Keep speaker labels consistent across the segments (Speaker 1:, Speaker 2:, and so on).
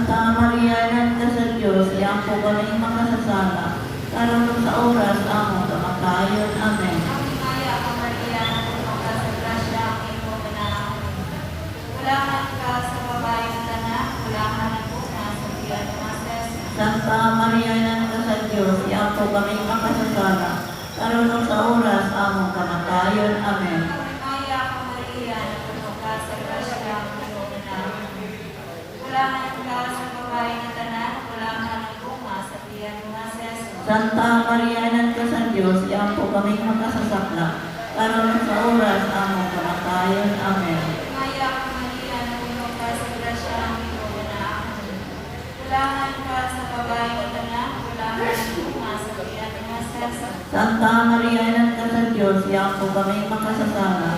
Speaker 1: Santa Maria, Inahan ka sa Diyos, iampo kaming makasasala, karon ug sa oras among kamatayon. Amen.
Speaker 2: Maghimaya ka, Maria, napuno ka sa grasya, ang Ginoo anaa kanimo. Bulahan ka sa babae nga tanan, bulahan ang bunga sa tiyan mo nga si Jesus.
Speaker 1: Santa Maria, Inahan ka sa Diyos, iampo kaming makasasala, karon ug sa oras among kamatayon. Amen.
Speaker 2: Maghimaya ka, Maria, napuno ka sa grasya, ang Ginoo anaa kanimo. Bulahan ka sa babae nga tanan, bulahan ang bunga sa tiyan mo nga si Jesus.
Speaker 1: Santa Maria, Inahan ka sa Diyos, iampo kaming makasasala, karon ug sa oras among kamatayon. Amen.
Speaker 2: Maghimaya ka, Maria, napuno ka sa grasya, ang Ginoo anaa kanimo. Bulahan ka sa babae nga tanan, bulahan ang bunga sa tiyan mo nga si Jesus.
Speaker 1: Santa Maria, Inahan ka sa Diyos, iampo kaming makasasala,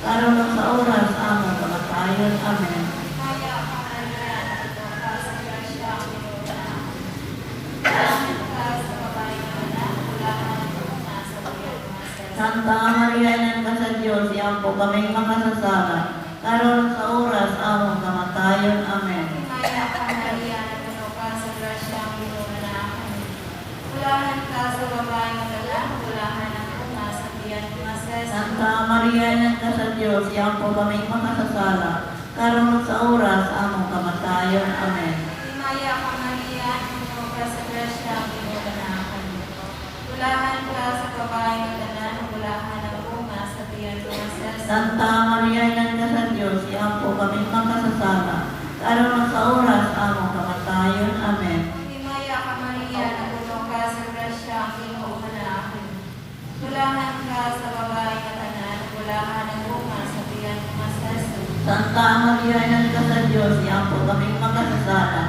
Speaker 1: karon ug sa oras among kamatayon. Amen.
Speaker 2: Maghimaya ka, Maria, napuno ka sa grasya, ang Ginoo anaa kanimo. Bulahan ka sa babae nga tanan, bulahan ang bunga sa tiyan mo nga si Jesus.
Speaker 1: Santa Maria, Inahan ka sa Diyos, iampo kaming makasasala, karon ug sa oras among kamatayon. Amen.
Speaker 2: Maghimaya ka, Maria, napuno ka sa grasya, ang Ginoo anaa kanimo. Bulahan ka sa babae nga tanan, bulahan ang bunga sa tiyan mo nga si Jesus.
Speaker 1: Santa Maria, Inahan ka sa Diyos, iampo kaming makasasala, karon ug sa oras among kamatayon. Amen.
Speaker 2: Maghimaya ka, Maria, napuno ka sa grasya, ang Ginoo anaa kanimo. Bulahan ka sa babae nga tanan, bulahan ang bunga sa tiyan mo nga si Jesus.
Speaker 1: Santa Maria, Inahan ka sa Diyos, iampo kaming makasasala, karon ug sa oras among kamatayon. Amen.
Speaker 2: Maghimaya ka, Maria, napuno ka sa grasya, ang Ginoo anaa kanimo. Bulahan ka sa babae nga tanan, bulahan ang bunga sa tiyan mo nga si Jesus.
Speaker 1: Santa Maria, Inahan ka sa Diyos, iampo kaming makasasala,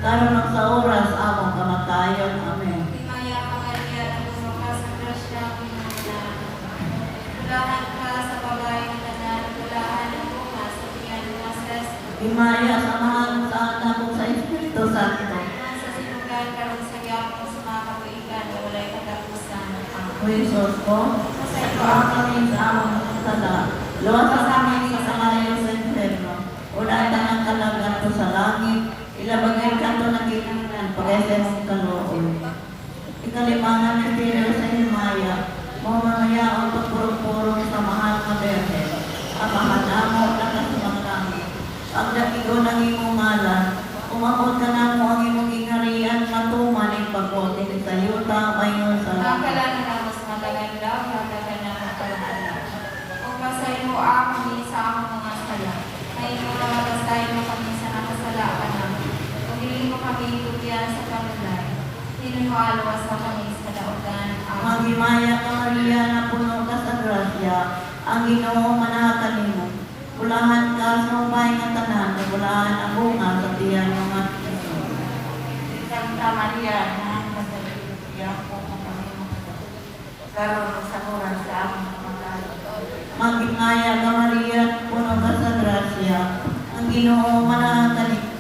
Speaker 1: karon ug sa oras among kamatayon. Amen.
Speaker 2: Maghimaya ka, Maria, napuno ka sa grasya, ang Ginoo anaa kanimo. Bulahan ka sa babae nga tanan, bulahan ang bunga sa tiyan mo nga si Jesus.
Speaker 1: Himaya sa Amahan, sa Anak, ug sa Espiritu Santo.
Speaker 2: Sa sinugdan karon sa gyapon sa mga katuigan na walay katapusan. Amen.
Speaker 1: O Jesus ko,
Speaker 2: Pasayloa
Speaker 1: kami sa among mga sala. Luwasa kami sa kalayo sa impyerno. Una tanang kalag ngadto sa langit, ilabagay kato ng kinahanglan pagay sa imong kaluoy. Ikalima nga misteryo sa himaya, mao mangayaon pagpurong-purong sa Mahal nga Birhen. Amahan namo nga nasa langit, pagdakigon ang imong ngalan, umabot kanamo ang imong gingharian, matuman ang pagbuot dinhi sa yuta mayon sa
Speaker 2: Ang
Speaker 1: langit.
Speaker 2: kalan namo sa matag adlaw, hatagan namo kami. Ug pasayloa kami sa among mga sala. Mahimo nga mapasaylo kami sa nakasala kanamo. Ug dili mo kami tugyan sa panulay. Hinunoa luwasa kami sa dautan. Amen.
Speaker 1: Maghimaya ka, Maria, na puno ka sa grasya, ang Ginoo manaa kanimo. Bulahan ka sa babae nga tanan, ug bulahan ang bunga sa tiyan mo nga si Jesus.
Speaker 3: Santa Maria, Inahan ka sa Diyos, iampo mo kami makasasala, karon ug sa oras sa among kamatayon.
Speaker 1: Maghimaya ka, Maria, puno ka sa grasya, ang Ginoo manaa kanimo.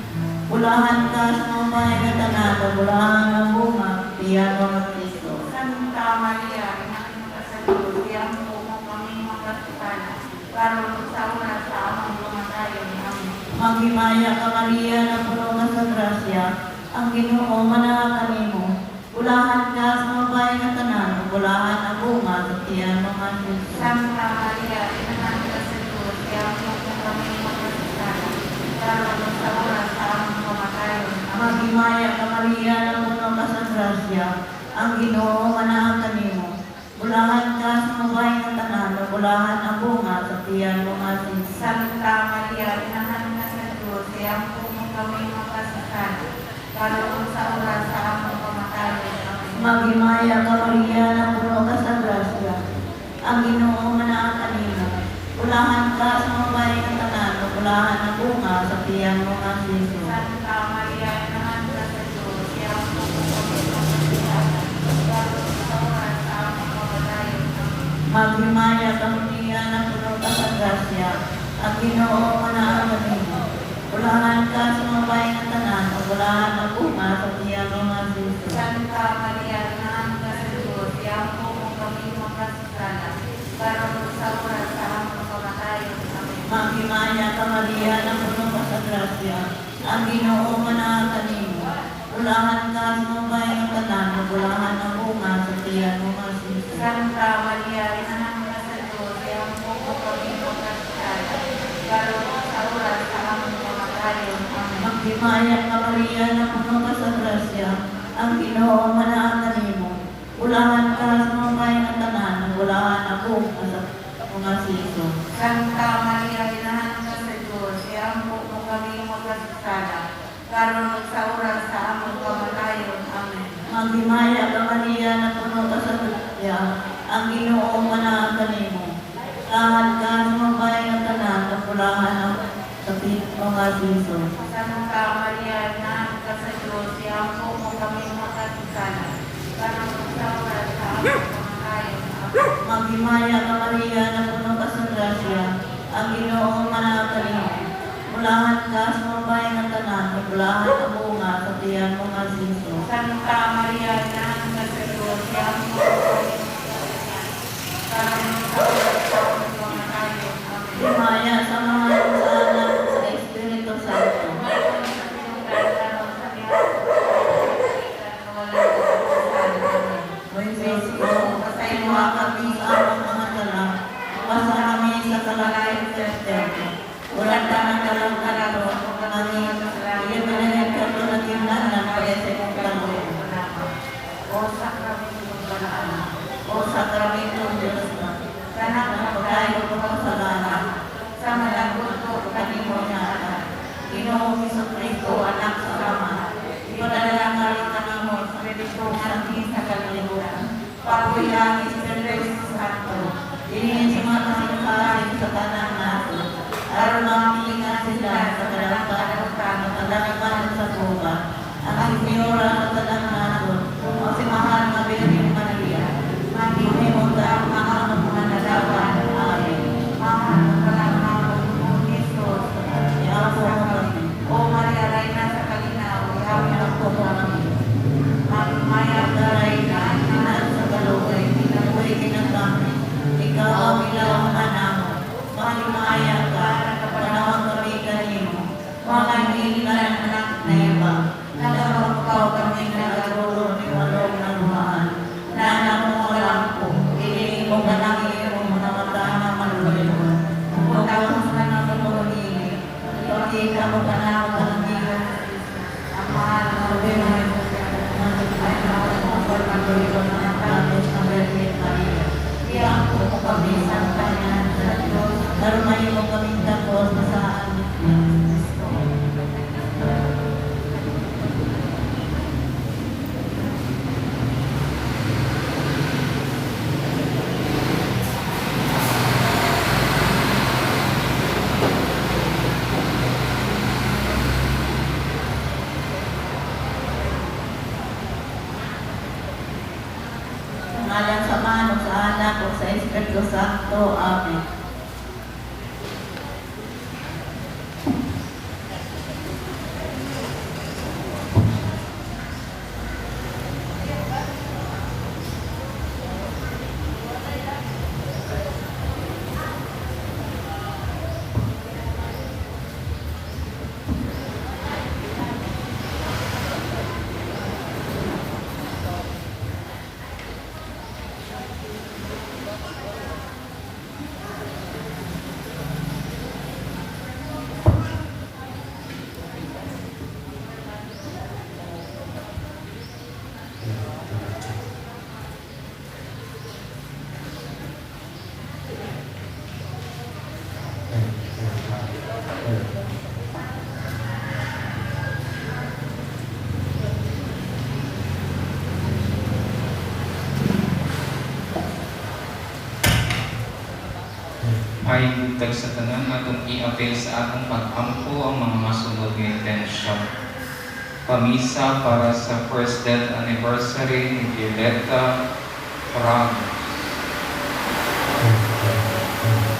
Speaker 1: Bulahan ka sa babae nga tanan, ug bulahan ang bunga sa tiyan mo nga si Jesus.
Speaker 3: Santa Maria, Inahan ka sa Diyos, iampo mo kami makasasala, karon ug sa oras sa among kamatayon. Amen.
Speaker 1: Maghimaya ka, Maria, na puno ka sa grasya, ang Ginoo manaa kanimo. Bulahan ka sa babae nga tanan, ug bulahan ang bunga sa tiyan mo nga si Jesus.
Speaker 3: Santa Maria, Inahan ka sa Diyos, iampo mo kami makasasala, karon ug sa oras sa among kamatayon. Amen.
Speaker 1: Maghimaya ka, Maria, na puno ka sa grasya, ang Ginoo manaa kanimo. Bulahan ka sa babae nga tanan, ug bulahan ang bunga sa tiyan mo nga si Jesus.
Speaker 3: Santa Maria, Inahan ka sa Diyos, iampo mo kami makasasala, karon ug sa oras sa among kamatayon. Amen.
Speaker 1: Maghimaya ka, Maria, na puno ka sa grasya, ang Ginoo manaa kanimo. Bulahan ka sa babae nga tanan, ug bulahan ang bunga sa tiyan mo nga si Jesus.
Speaker 3: Santa Maria, Inahan ka sa Diyos, iampo mo kami makasasala, karon ug sa oras sa among kamatayon. Amen.
Speaker 1: Maghimaya ka, Maria, na puno ka sa grasya, ang Ginoo manaa kanimo. Bulahan ka sa babae nga tanan, ug bulahan ang bunga sa tiyan mo nga si Jesus.
Speaker 3: Santa Maria, Inahan ka sa Diyos, iampo mo kami makasasala, karon ug sa oras sa among kamatayon. Amen.
Speaker 1: Maghimaya ka, Maria, na puno ka sa grasya, Ang Ginoo manaa kanimo. Bulahan ka sa babae nga tanan, ug bulahan ang bunga sa tiyan mo nga si Jesus.
Speaker 3: Santa Maria, Inahan ka sa Diyos, iampo mo kami makasala, karon sa oras sa among kamatayon. Amen.
Speaker 1: Maghimaya ka, Maria, na puno ka sa grasya, ang Ginoo manaa kanimo. Bulahan ka sa babae nga tanan, ug bulahan ang bunga sa tiyan mo nga si Jesus.
Speaker 3: Santa Maria, Inahan ka sa Diyos, iampo mo kami makasala, karon sa oras sa among kamatayon. Amen.
Speaker 1: Maghimaya ka, Maria, na puno ka sa grasya, ang Ginoo manaa kanimo. Bulahan ka sa babae nga tanan, ug bulahan ang sa tiyan mo nga si Jesus.
Speaker 3: Santa Maria, Inahan ka sa Diyos, iampo mo kami makasala, karon sa oras sa among kamatayon. Amen.
Speaker 1: Maghimaya ka, Maria, na puno ka sa grasya, ang Ginoo manaa kanimo. Bulahan ka sa babae nga tanan, ug bulahan ang bunga sa tiyan mo nga si Jesus.
Speaker 3: Santa Maria, Inahan ka sa Diyos, iampo mo kami makasala, karon sa oras sa among kamatayon. Amen.
Speaker 1: Himaya sa mga sa Anak ug sa Espiritu Santo. O Jesus ko, pasayloa kami sa among mga sala, pasa kami sa kalagayan sa impyerno. Walang tanang kalang karato, kami, iya mananag ka to na kinahanglan para sa imong kaloob.
Speaker 3: O sakramentong balaan,
Speaker 1: O sakramentong Diyos na,
Speaker 3: kanang
Speaker 1: pagkayo ko kasalanan,
Speaker 3: sa malaguto
Speaker 1: kanimo
Speaker 3: kanimo
Speaker 1: na anak. Ginoong Kristo, anak sa Ama, ipadalangan kanimo sa
Speaker 3: Espiritu nganhi sa kalibutan. Pabuya ang Espiritu Santo,
Speaker 1: Dinhi sa mga kasingkasin sa tanang nato. Aron makapilingan sila sa kadautan, makadakpan sa gubat. Ang Senyora sa tanang nato, ang si mahal nga Birhen Maria, mahimong ta ang mga mananawan. Amen.
Speaker 3: Mahal ka lang mo, Jesus.
Speaker 1: Iampo mo kami.
Speaker 3: O Maria, Reyna sa kalinaw,
Speaker 1: Iampo mo kami.
Speaker 3: Magmaya ka,
Speaker 1: Reyna, inaan sa kalugay, kinabuhi kinakami. Ikaw ang ilaw ng kanamo. Mahimaya ka, panawag kami kanimo. Mga hilingan anak na iba. Nagapagkaw kami nagagulo ni walong naluhaan. Na anak mo lang po, iling mo ka ng iyong mga mata na maluluhan. Kung tapos na ng pagpapagili, ipakita mo ka na ang pagpapagili.
Speaker 3: Ang mahal na
Speaker 1: Karumayin mo kaming tapos na sa amin.
Speaker 3: Kristo.
Speaker 1: Ngalan sa Ama, ug sa Anak, ug sa Espiritu Santo. Amen.
Speaker 4: Ay buntag sa tanan, atong i-apil sa atong pag-ampo ang mga masunod nga intensyon. Pamisa para sa first death anniversary ni Violeta Ramos.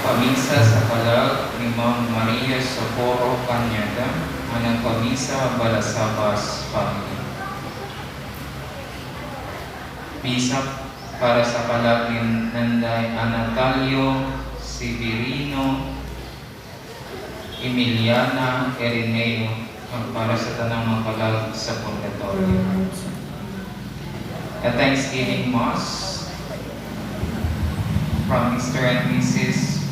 Speaker 4: Pamisa sa kalag ni Ma'am Maria Socorro Cañada, anang pamisa Balasabas family. Misa para sa kalag ni Nanday Anatalio Severino Emiliana Erineo. Para sa tanang mga kalag sa purgatorio. A Thanksgiving Mass from Mr. and Mrs.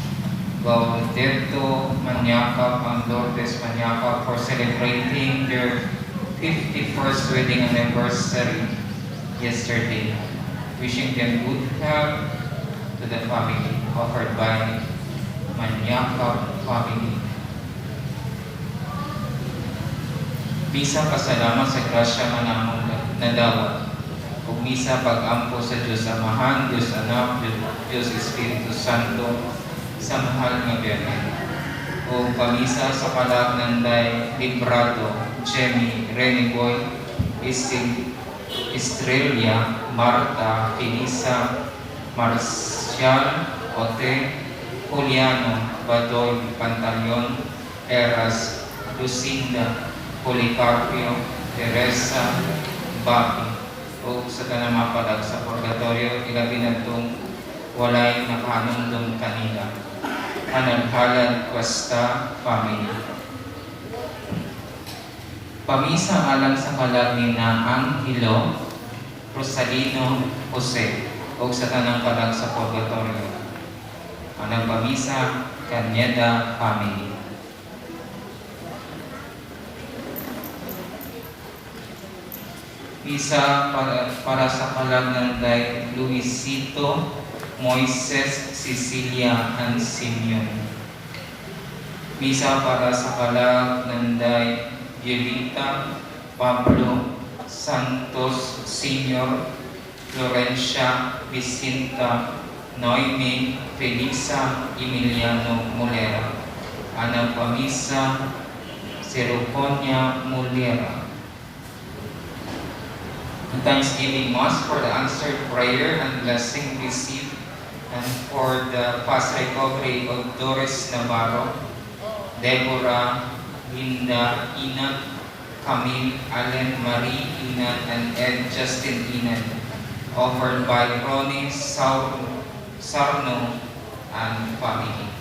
Speaker 4: Gaudeto Manyakap and Lourdes Manyakap for celebrating their 51st wedding anniversary yesterday. Wishing them good health to the family, offered by Manyakap family. Misa pasalamat sa grasya nga namong nadawat ug misa pag-ampo sa Dios Amahan, Dios Anak, Dios Espiritu Santo sa mahal nga Birhen. O pamisa sa kalag Nanday Librado, Jemmy, Rene Boy, Estrella, Marta, Felisa, Marcial, Ote, Juliano, Badoy, Pantaleon, Eras, Lucinda, Policarpio, Teresa, Bapi, o sa tanang mapalag sa purgatorio, ilabi na itong walay nakahanumdum kanila. Hanalhalan Cuesta Family. Pamisa alang sa kalag ni Naang Hilo, Rosalino Jose, o sa tanang kalag sa purgatorio. Anang pamisa, Cañeda Family. Misa para sa kalag ng Day Luisito, Moises, Cecilia, and Simeon. Misa para sa kalag ng Day Violita, Pablo, Santos Senior, Florencia, Vicinta, Noemi, Felisa, Emiliano Mulera. Anang pamisa, Seroconia Mulera. Thanksgiving Mass for the answered prayer and blessing received and for the fast recovery of Doris Navarro, Deborah, Linda, Ina, Camille, Allen, Marie, Inan, and Ed Justin Inan, offered by Ronnie Sarno and family.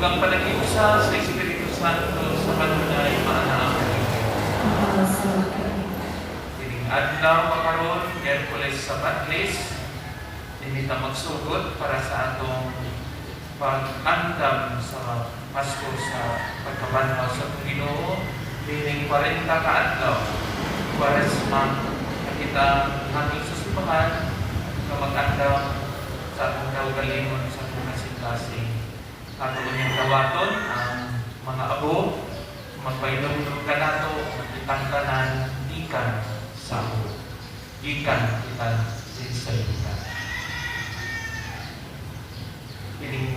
Speaker 5: Ug ang panagiusa sa Espiritu Santo sa kanunay maanaa. Kining adlaw makaron, Miyerkules sa Patlis, dinhi ta magsugod para sa atong pag-andam sa Pasko sa pagkabanhaw sa atong Ginoo, meaning 40 ka adlaw, Kwaresma, na kita hanging sa simbahan nga mag-andam sa atong kaugalingon, sa atong kasing-kasing. Ato unyang dawaton ang mga abo, magpailong kanato kitang tanan gikan sa abo. Gikan kita din sa yuta. Kining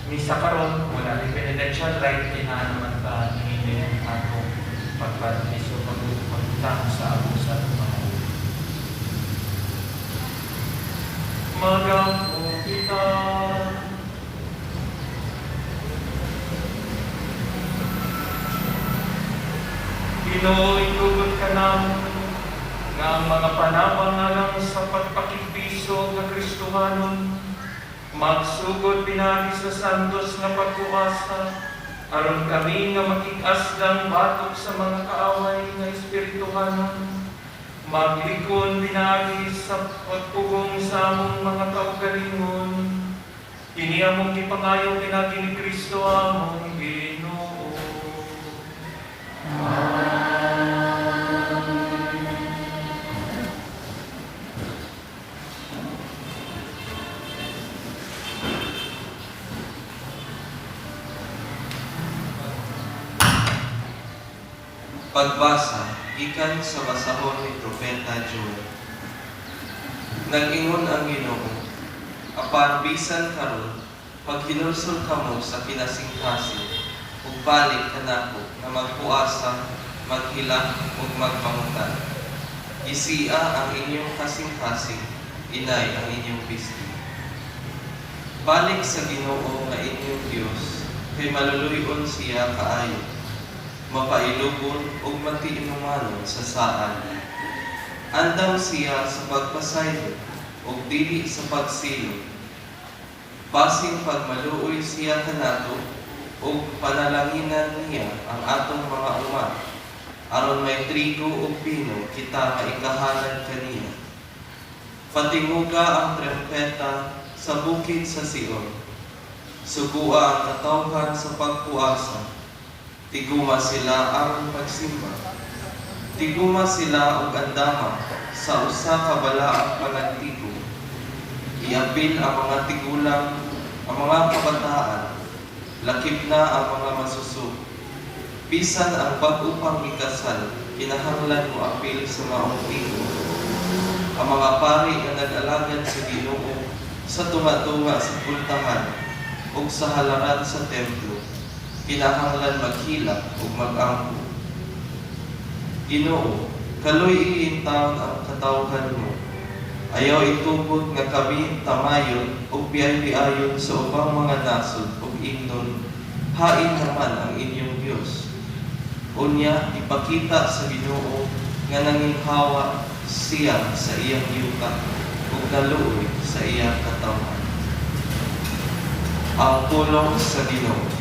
Speaker 5: misa karon wala ni penitential rite, kinahanglan man ta niini ang atong pagbatiso, pagbutang sa abo sa atong mga ulo. Magampo kita. Ginoo, itugot ka namo nga ang mga panabang alang sa pagpakigpiso nga Kristohanon magsugod pinaagi sa santos nga pagkuwasa, aron kami nga makig-aslang batok sa mga kaaway nga espirituhanon maglikon pinaagi sa pagpugong sa among mga kaugalingon. Kini among gipangayo pinaagi ni Kristo among Ginoo.
Speaker 6: Pagbasa gikan sa basahon ni Propeta Joel. Nag-ingon ang Ginoo, "Apan bisan karon, paghinulsol kamo sa kinasingkasing ug balik kanako nga magpuasa, maghilak ug magpangutan. Gisia ang inyong kasing-kasing, inay ang inyong bisti. Balik sa Ginoo nga inyong Dios, kay maluluy-on siya kaayo, mapailubon ug matiinumanon sa saad. Andam siya sa pagpasaylo ug dili sa pagsilot. Basin pagmaluoy siya kanato ug panalanginan niya ang atong mga uma, aron may trigo ug bino kita nga ikahalad kaniya. Patinguga ang trempeta sa bukid sa Sion. Sugua ang katawhan sa pagpuasa. Tiguma sila aron pagsimba. Tiguma sila og andama sa usa ka balaang panagtigom. Iapil ang mga tigulang, ang mga kabataan, lakip na ang mga masusog. Bisan ang bag-o pang gikasal, kinahanglan mo apil sa maong tingog. Ang mga pari nga nag-alagad sa Ginoo sa tunga-tunga sa pultahan ug sa halaran sa templo, kinahanglan maghilak ug mag-ampo. Ginoo, kaluy-i intawon ang katawhan mo. Ayaw itugot nga kami tamayon ug biyay-biyayon sa ubang mga nasod ug ingnon, 'Hain naman ang inyong Dios?' Unya ipakita sa Ginoo nga nanginhawa siya sa iyang yuta ug naluoy sa iyang katawhan." Ang pulong sa Ginoo.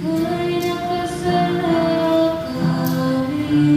Speaker 2: Kay nakasala kami.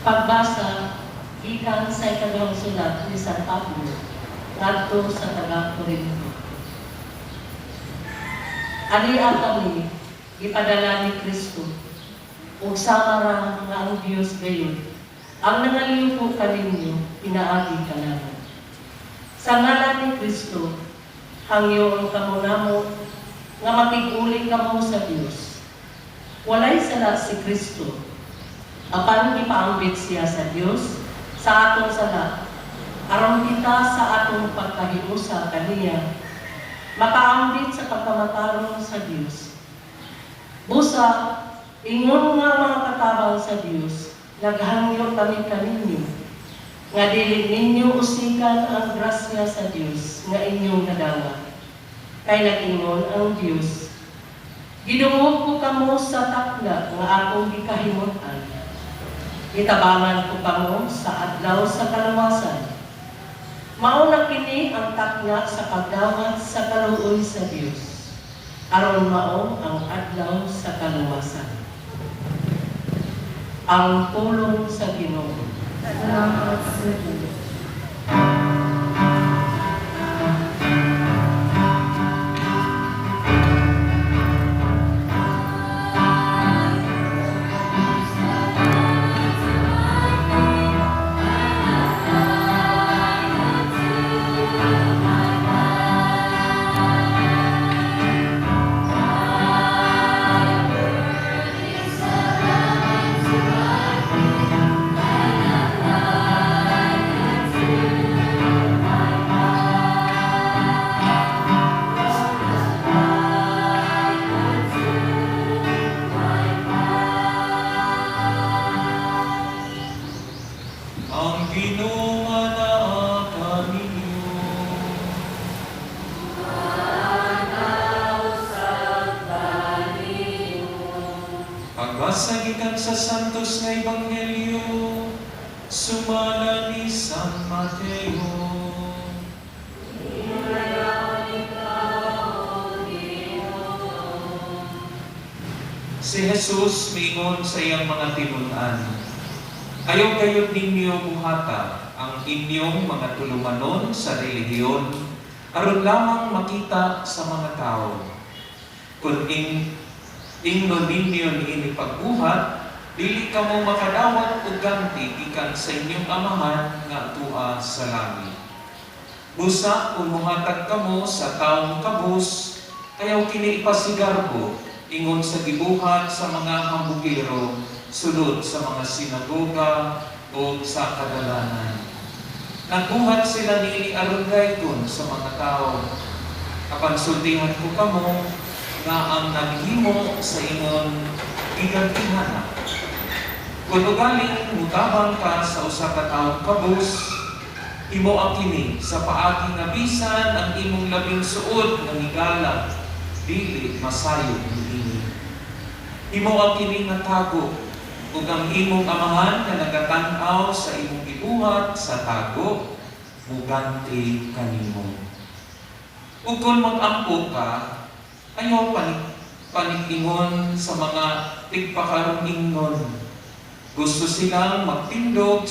Speaker 7: Pagbasa gikan sa ikaduhang sulat ni San Pablo ngadto sa taga Corinto. Alia kami gipadala ni Kristo ug sama ra nga ang Dios gayud ang nangaliyupo kaninyo pinaagi kanamo. Sa ngalan ni Kristo, hangyoon kamo namo nga makig-uli kamo sa Dios. Walay sala si Kristo, apan gipaambit siya sa Dios sa atong sala, aron kita sa atong pagkahiusa kaniya makaambit sa pagkamatarong sa Dios. Busa, ingon nga mga katabang sa Dios, naghangyo kami kaninyo nga dili ninyo usikan ang grasya sa Dios nga inyong nadawat. Kay nag-ingon ang Dios, "Gidungog ko kamo sa takna nga akong gikahimutan. Gitabangan ko kamo sa adlaw sa kaluwasan." Mao na kini ang takna sa pagdawat sa kaluoy sa Dios. Aron mao ang adlaw sa kaluwasan. Ang pulong sa Ginoo.
Speaker 2: Salamat sa Diyos.
Speaker 5: Ang Ginoo naa kaninyo. Pagbasa gikan sa Santos nga Ebanghelyo sumala ni San Mateo. Si Jesus miingon sa iyang mga tinun-an, "Ayaw gayud ninyo buhata ang inyong mga tulumanon sa relihiyon aron lamang makita sa mga tao. Kung ingnon ninyo niini pagbuhat, dili kamo makadawat og ganti gikan sa inyong Amahan nga atua sa langit. Busa kung muhatag kamo sa taong kabus, ayaw kini ipasigarbo ingon sa gibuhat sa mga hambugero sulod sa mga sinagoga o sa kadalanan. Nagbuhat sila niini aron gayton sa mga tao. Apan sultihan ko kamo nga ang naghimo sa ingon gigantihan na. Kung ugaling mutabang ka sa usa ka taong kabus, himoa kini sa paagi nga bisan ang imong labing suod nga higala dili masayod niini. Himoa kini nga tago ug ang imong Amahan nga nagatan-aw sa imong gibuhat sa tago muganti kanimo. Ug kung mag-ampo ka, ayaw panik-ingon sa mga tigpakarong ingnon. Gusto silang magtindog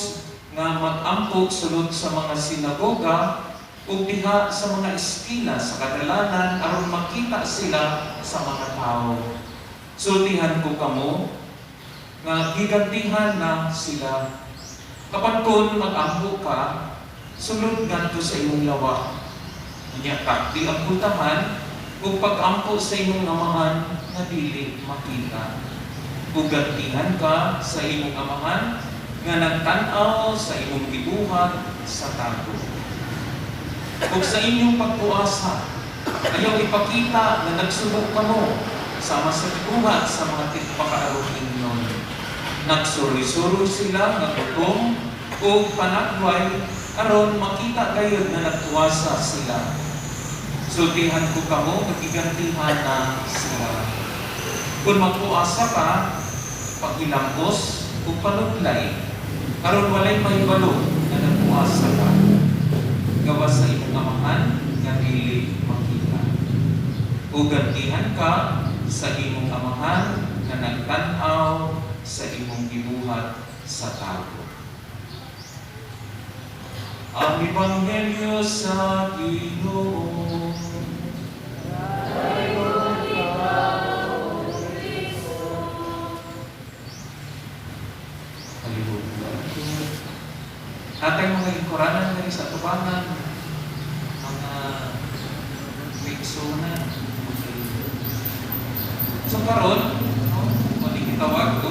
Speaker 5: nga mag-ampo sulod sa mga sinagoga ug diha sa mga eskina sa kadalanan aron makita sila sa mga tao. Sultihan ko kamo nga gigantihan na sila. Apan kung mag-ampo ka, sulod ngadto sa imong lawa. Unya takdi ang pultahan ug pag-ampo sa imong Amahan nga dili makita. Ug gantihan ka sa imong Amahan nga nagtan-aw sa imong gibuhat sa tago. Ug sa inyong pagpuasa, ayaw ipakita nga nagsubo kamo sama sa gibuhat sa mga tigpakaarong ingnon. Nagsuroy-suroy sila nga gutom ug panagway aron makita gayud nga nagpuasa sila. Sultihan ko kamo nga gigantihan na sila. Kung magpuasa ka, paghilambos ug panudlay, aron walay mahibalo nga nagpuasa ka. Gawas sa imong Amahan nga dili makita. Ug gantihan ka sa imong Amahan nga nagtan-aw sa imong gibuhat sa tago. Ang Ebanghelyo sa Ginoo. Palihog. Atay mga lingkuranan diri sa tubangan, mga wiksunan. Okay. So karon, no, mo ni gitawag ko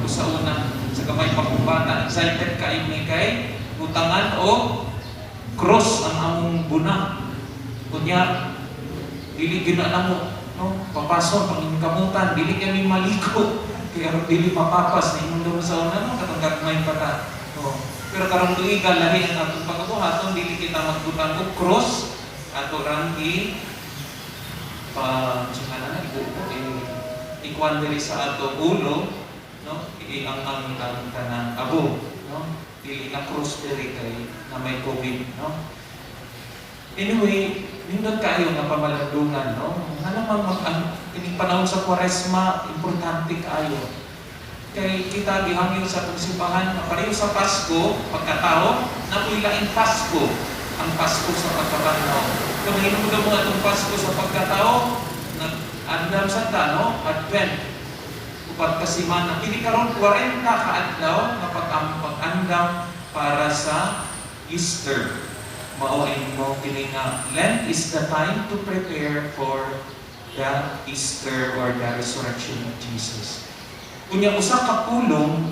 Speaker 5: ko sa una sa gamay pa kong bata, excited kaayo ni kay butangan og cross ang among buna. Kunya dili gyud na namo, no, papasok ang inyong kamutan, dili kami maliko kay aron dili mapapas na imong sa una, no, katong gagmay pa ta. No. Pero karong tuiga lahi ang atong pagabuhaton, dili kita magbutang og cross, ato rang i pa sa na ibuo eh, ikuan diri sa ato ulo, no, i ang kanang abo, no, dili na cross diri kay na may COVID, no. Anyway, nindot kaayo nga pamalandungan, no, nga naman mag ang kining panahon sa Kwaresma, importante kaayo kay kita gihangyo sa atong simbahan nga pareho sa Pasko pagkatao, napoy laing Pasko, ang Pasko sa pagkabanhaw. Kung hinumdum mo atong Pasko sa pagkatao, nag-andam sa ta, no, Advent, 4 ka semana. Kini karon 40 ka adlaw nga pag-andam para sa Easter. Mao ay mo kini nga Lent is the time to prepare for the Easter or the resurrection of Jesus. Unya, usa ka pulong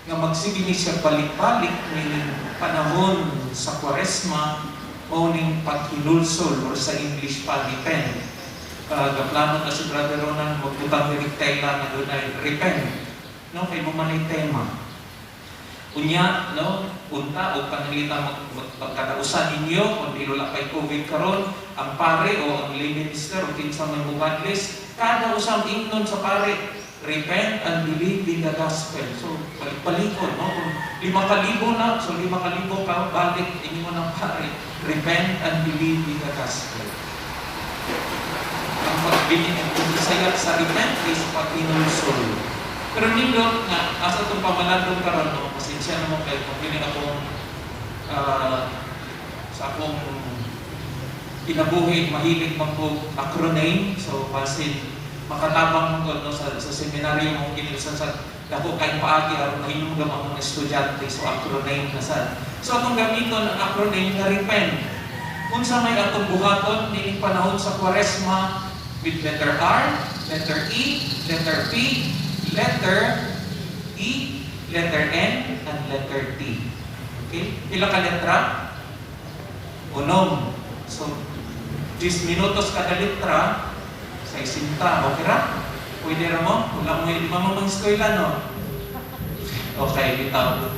Speaker 5: nga magsige ni siya balik-balik meaning panahon sa Kwaresma mao ning paghinulsol or sa English pa, repent. Gaplano na si Brother Ronan magbutang diri tela nga dunay repent. No, kay mo man ay tema. Unya, no, unta o pananglita magkatausan ninyo kung di wala kay COVID karon, ang pare o ang lay minister o kinsa may mugadlis, kada usang ingnon sa pare, "Repent and believe in the gospel." So, balik-balikon, no? Kung 5,000 na, so 5,000 ka, balik, ingon ng pare, "Repent and believe in the gospel." Ang pagbili ng Bisaya sa repent is paghinulsol. Pero nindot nga, asa itong pamalandong karon, no? Pasensya naman kayo kung kini akong sa akong kinabuhi, mahilig man ko acronym. So, basin makatabang mo, no, sa seminaryo mong kinilsan sa dako kay paagi aron mahinumdum ang mga estudyante, so acronym na sad. So atong gamiton ang acronym nga repent. Unsa may atong buhaton nining panahon sa Kwaresma with letter R, letter E, letter P, letter E, letter N, and letter T? Okay? Pila ka letra? 6. So, 10 minutos kada letra, 60. Okay ra? Pwede ra mo? Wala mo, di ba mo mang eskwela, no? Okay, bitaw.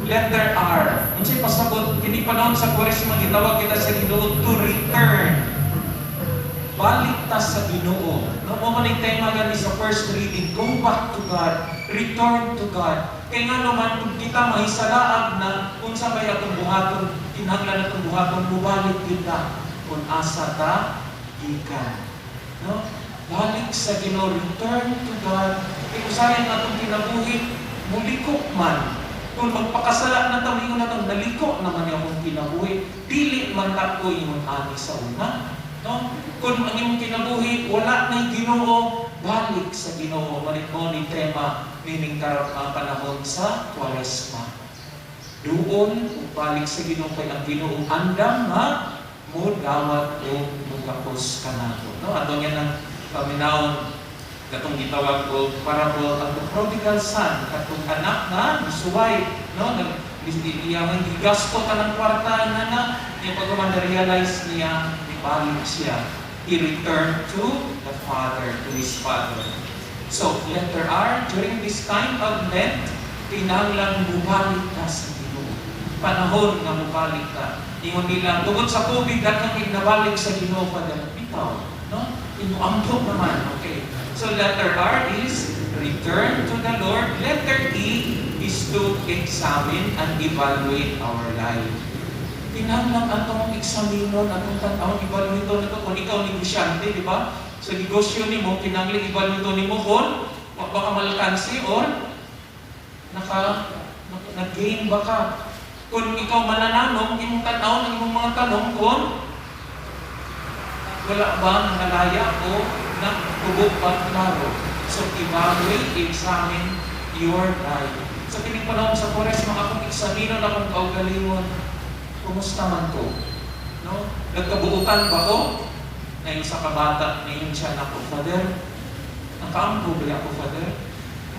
Speaker 5: Letter R. Unsay pasabot kini panahon sa Kwaresma, gitawag kita sa Ginoo to return. Balik ta sa Ginoo. No, mo man ang tema gani sa first reading, go back to God, return to God. Kay nga naman kung kita mahisalaag na, unsa may atong buhaton, kinahanglan atong buhaton, mubalik kita kung asa ta gikan. No? Balik sa Ginoo, return to God. Kay usahay ang atong kinabuhi, muliko man. Kung magpakasala na ta, ingon na tong naliko naman yung akong kinabuhi, dili man ta ko ingon ani sa una. No? Kung ang imong kinabuhi wala na Ginoo, balik sa Ginoo. Manit mo ni tema nining panahon sa Kwaresma. Duol ug balik sa Ginoo kay ang Ginoo andam nga mo dawat o mugakos kanato. No, ato niya nang paminawon katong gitawag og parable ang the prodigal son, katong anak nga misuway, no, nag iyang gigasto kanang kwarta nga na niya, pag na realize niya, nibalik siya. He returned to the father, to his father. So letter R, during this time of Lent, kinahanglan mubalik ka sa Ginoo. Panahon nga mubalik ka. Ingon nila, tungod sa COVID, daghang nabalik sa Ginoo pa dahil bitaw, no, imuampo naman. Okay, so letter R is return to the Lord. Letter E is to examine and evaluate our life. Kinahanglan atong eksaminon, atong tan-awon, evaluate nato. Kung ikaw negosyante, di ba? Sa negosyo nimo, kinahanglan evaluate nimo kung wa ba ka malkansi or naka Nag-gain ba ka? Kung ikaw manananom, imong tan-aw ng imong mga tanom kung wala ba nangalaya o nagtubo ba klaro. So evaluate, examine your life. Sa kining panahon sa Kuwaresma, akong eksaminon akong kaugalingon, kumusta man ko? No? Nagkabuutan ba ko? Ngayon sa kabata, ngayon siya nako, "Father, nakaampo ba ako, Father?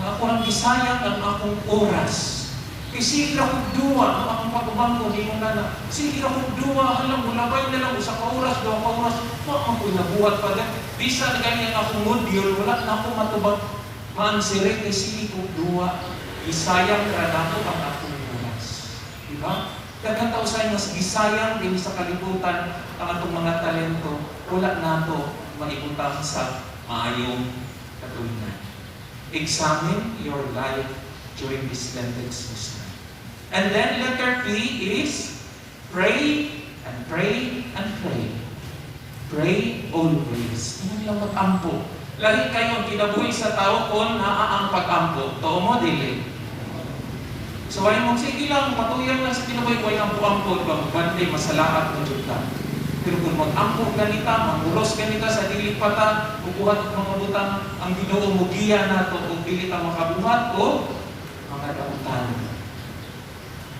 Speaker 5: Nga ako ang gisayang ang akong oras. Kay sige ra kog duwa ang akong pag-umangko nimo na. Sige ra kog duwa, alam mo labay na lang 1 ka oras, 2 ka oras, wa man ko'y nabuhat, Father. Bisan gani ang akong module, wala na ako matubag maansire kay sige kog duwa. Gisayang ra nako ang akong oras." Di ba? Daghan tao sa mas gisayang din sa kalibutan ang atong mga talento, wala nato maibutang sa maayong katulungan. Examine your life during this Lenten season. And then letter P is pray and pray and pray. Pray always. Hindi lang mag-ampo. Lahi kayo ang kinabuhi sa tao kung naa ang pag-ampo. Tuo mo, dili? So, ay mo, sige lang, patuyang lang sa kinabuhi, way ampo-ampo, di ba? Magbantay, masalaat mo jud ka. Pero kung mag-ampo ganita, manguros ganita sa dili pa ta, bubuhat og mga butang, ang Ginoo mugiya nato ug dili ta makabuhat o mga dautan.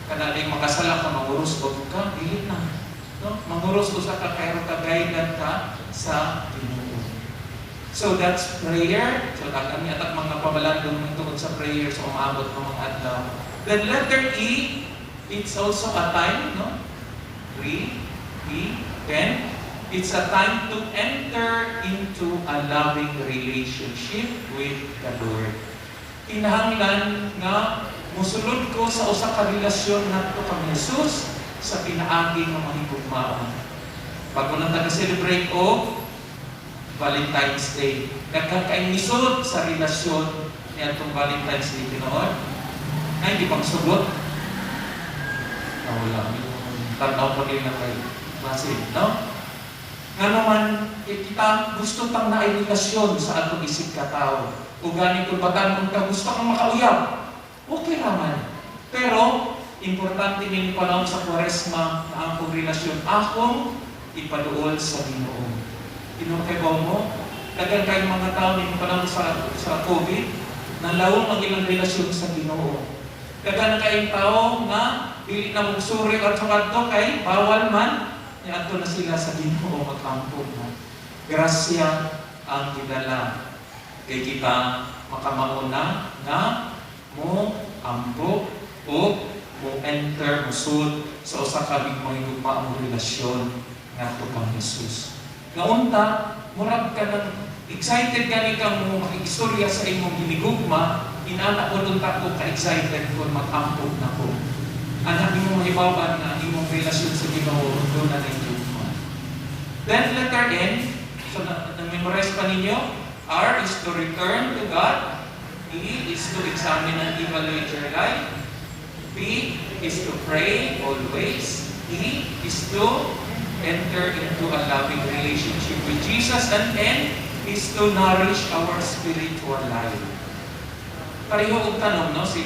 Speaker 5: Kana ning makasala ka, manguros og ka, dili na. No? Manguros usa ka kay ka guidance ka sa Ginoo. So that's prayer. So daghan ni atag mga pabalandong tungod sa prayer sa umaabot ng mga adlaw. Then letter E, it's also a time, no? 3, E, 10. It's a time to enter into a loving relationship with the Lord. Kinahanglan nga musulod ko sa usa ka relasyon ngadto kang Jesus sa pinaagi nga mahigugmaon. Bago na ta celebrate og Valentine's Day, daghan kay misud sa relasyon niadtong Valentine's Day, tinuod. Ay, di pang sugot. Ah, wala. Yung tanaw ko nila kay Basil, no? Nga naman, eh, kita gusto tang naay relasyon sa atong isip katao. O gani kung batan ka gusto kang makauyab, okay raman. Pero, importante ning panahon sa Kuwaresma na ang akong relasyon akong ipaduol sa Ginoo. Ginoo kay mo, daghan kayong mga tao ning panahon sa COVID, nalawom ang ilang relasyon sa Ginoo. Daghan kayong tao nga dili na mugsuri at kadto kay bawal man, niadto na sila sa Ginoo magampo na. Grasya ang gidala kay kita makamauna nga mo ampo o mo enter, mo sa usa ka mahigugmaong relasyon ngadto kang Jesus. Nga unta, murag ka ng excited gani kang mo makikistorya sa imong ginigugma, inana ko unta ko ka-excited kung mag-ampo na ko. Anak nimo mahibawan nga imong relasyon sa Ginoo duna na gugma. Then letter N, so na-memorize pa ninyo, R is to return to God, E is to examine and evaluate your life, P is to pray always, E is to enter into a loving relationship with Jesus, and N is to nourish our spiritual life. Pareho og tanom, no? Si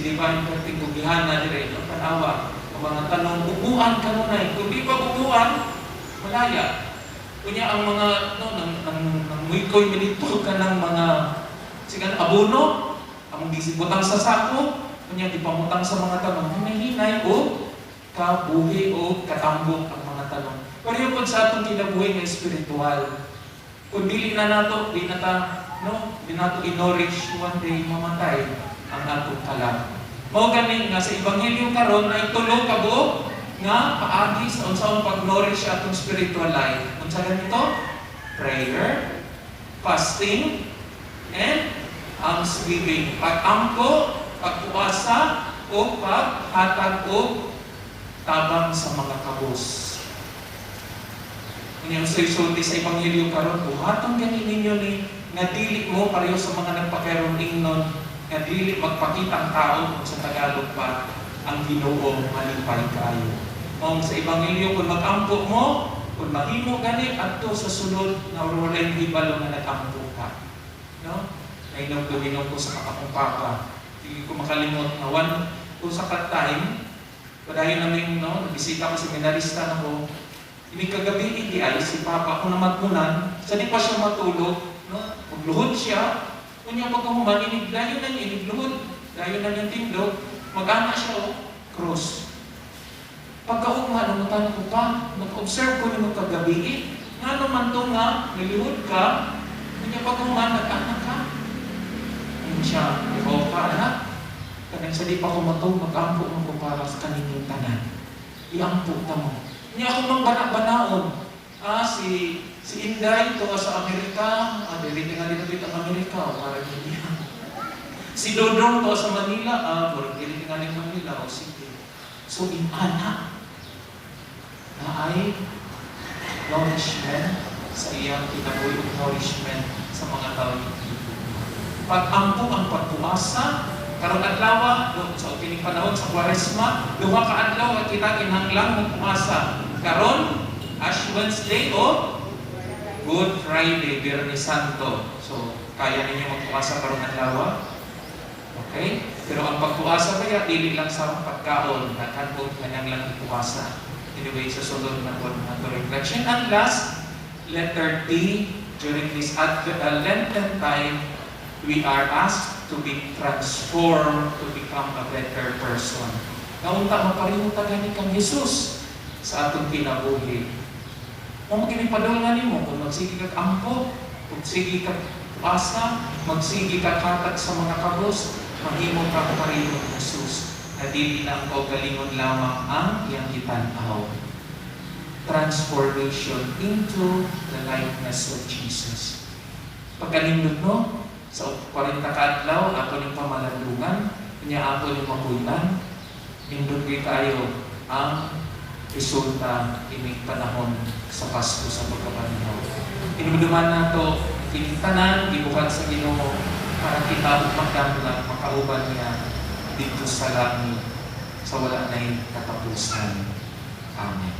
Speaker 5: Divine Perting Gugihana dire, no? Tanawa, ang mga tanom, ubuan kanunay. Kung di pa ubuan, malaya. Kunya ang mga, no, nang nang muykoy minito ka ng mga, sige, abono, ang gisibutang sa sako, kunya gipamutang sa mga tanom, hinay-hinay o kabuhi o katambok ang mga tanom. Pareho pod sa atong kinabuhi nga espiritual. Kung dili na nato, di na ta, no, di nato i-nourish, one day mamatay ang atong kalag. Mao gani nga sa ebanghelyo karon ay tulo ka buok nga paagi sa unsaon pag-nourish atong spiritual life. Unsa ganito? Prayer, fasting, and almsgiving. Pag-ampo, pagpuasa, o paghatag og tabang sa mga kabos. Unya sa isulti sa ebanghelyo karon, buhaton gani ninyo ni nga dili mo pareho sa mga nagpakairon ingnon nga dili magpakitang tao, kung sa Tagalog pa ang Ginoo malipay kaayo. Mao sa ebanghelyo, kung mag-ampo mo, kung mahimo gani adto sa sulod nga walay hibalo nga nag-ampo ka. No? Nainom ko ko sa akong papa. Hindi ko makalimot nga one Kung sa time, padayon namin, no, bisita ko, seminarista na ko, ini kagabi hindi ay si Papa, kung namatmunan, sa di pa siya matulog, no, magluhod siya, kunya pagkahuman, inig, dayon na niya, inigluhod, dayon na niyang tindog, mag-ana siya, oh, cross. Pagkaugma, nangutan ko pa, nag-observe ko nimo kagabi, nga naman to nga, nilihod ka, kunya pagkahuman, nag-ana ka. Ayun siya, ikaw ka, anak. Kanang sa di pa ko matug, mag-ampo mo ko para sa kaninyong tanan. Iampo ta mo. Niya ako mang bana-banaon. Ah, si si Inday, tuwa sa Amerika, ah, dili nga dito ang Amerika, o para niya. Si Dodong tuwa sa Manila, ah, puro dili nga ni Manila, o sige. So, inana na ay nourishment sa iyang kinabuhi ug nourishment sa mga tao yung Pag-ampo ang pagpuasa, karong adlaw no, sa opening panahon sa Kwaresma, duha ka adlaw at kita kinahanglan magpuasa. Karon, Ash Wednesday o Good Friday, Biyernes Santo. So, kaya ninyo magpuasa karong adlaw? Okay? Pero ang pagpuasa kaya, dili lang sa pagkaon, daghan po kinahanglan ipuasa. Anyway, sa sunod na po na reflection. And last, letter D, during this Lenten time, we are asked to be transformed to become a better person. Naunta mapareho ta gani kang Jesus sa atong kinabuhi. Kung maginipadol nga nimo, kung magsige kag ampo, kung sige kag asa, magsige kag hatag sa mga kabos, mahimo ka pareho ni Jesus na dili na ang kaugalingon lamang ang iyang gitan-aw. Transformation into the likeness of Jesus. Pagkanindot, no, sa 40 ka adlaw, ato ning pamalandungan, nya ato ning mapuy-an, nindot gyud kayo ang resulta ining panahon sa Pasko sa pagkabanhaw. Inumduman nato kining tanan gibuhat sa Ginoo para kita magdamlag makauban niya dito sa langit sa wala na'y katapusan. Amen.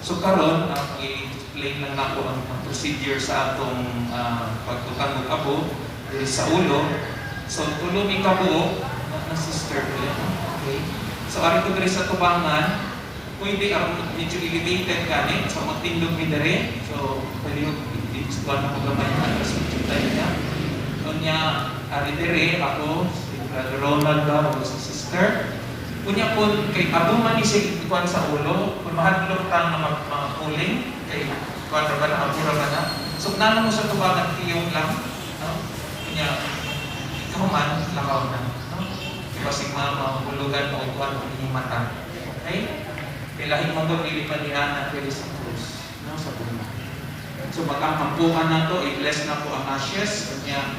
Speaker 5: So karon ang i-explain lang nako ang procedure sa atong pagtutang og abo diri sa ulo. So tulo mi kabuok na, na sister ko yan. Okay. So ari ko diri sa tubangan, pwede aron medyo elevated gani, so magtindog mi diri. So pwede yung i-explain ako gamay na kasi medyo tayo niya. So niya ari diri ako si Brother Ronald ba o si sister. Unya po kay abo man ni siya ikuan sa ulo, kung mahadlok ta nga magpuling kay kuan ra ba na, abo ra ba na. So nano mo sa tubangan tiyong lang, no? Unya ikaw man lakaw na, no? Basig mahulugan o kuan o inyong mata. Okay? Ilahin mo ko dili pa niya na pwede sa krus, no? Sa bunga. So mag-ampuhan na to, i-bless na po ang ashes. Unya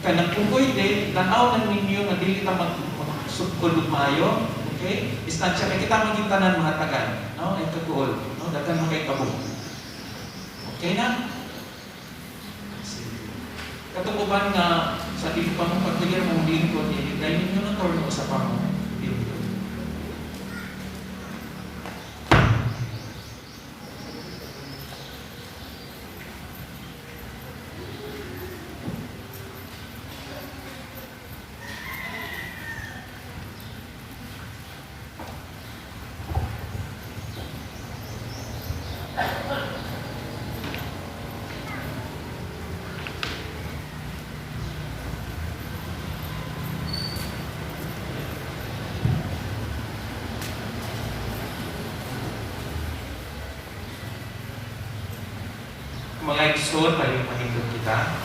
Speaker 5: kanang kung pwede, tan-aw lang ninyo nga dili ta magsukol og maayo. Okay? Istansya kay kita maging tanan mahatagan, no? Ay kaguol, no? Daghan man kay kabo. Okay na? Sige. Katong uban nga sa dili pa mo pagbilir mo lingkod ni dahil ninyo na turno sa pa mo lingkod. Mga igsoon, palihog kita.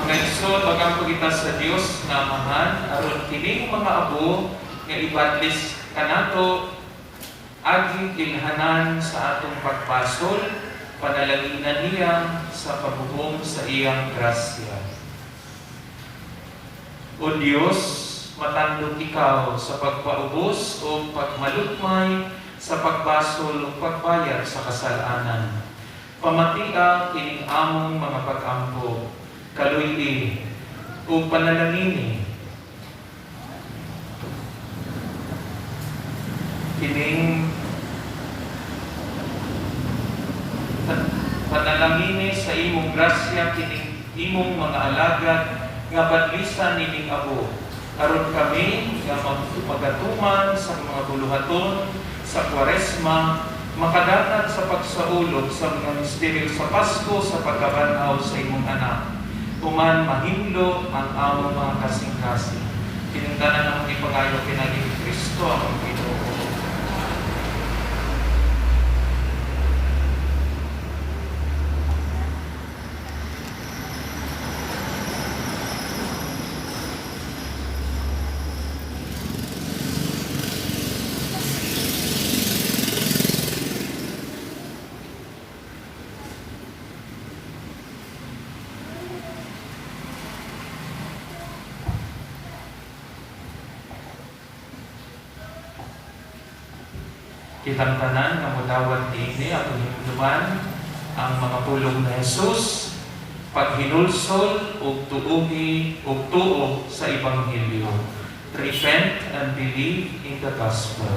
Speaker 5: Mga igsoon, magampo kita sa Dios nga Amahan, aron kining mga abo nga ibadlis kanato aging ilhanan sa atong pagpasol, panalanginan niya sa pabuhom sa iyang grasya. O Dios, matandog ikaw sa pagpaubos o pagmalukmay sa pagbasol o pagbayad sa kasalanan. Pamatia kining among mga pag-ampo, kaluy-i o panalangini. Kining panalangini sa imong grasya kining imong mga alagad nga badlisan nining abo. Aron kami nga magatuman sa mga buluhaton sa Kwaresma, makadangat sa pagsaulog sa mga misteryo sa Pasko sa pagkabanhaw sa imong anak. Human mahinlo ang among mga kasing-kasing. Kining tanan among ipangayo pinaagi ni Kristo among Ginoo. Kitang tanan nga modawat niini atong hinumduman ang mga pulong ni Jesus, paghinulsol ug tuuhi ug tuo sa ebanghelyo. Repent and believe in the gospel.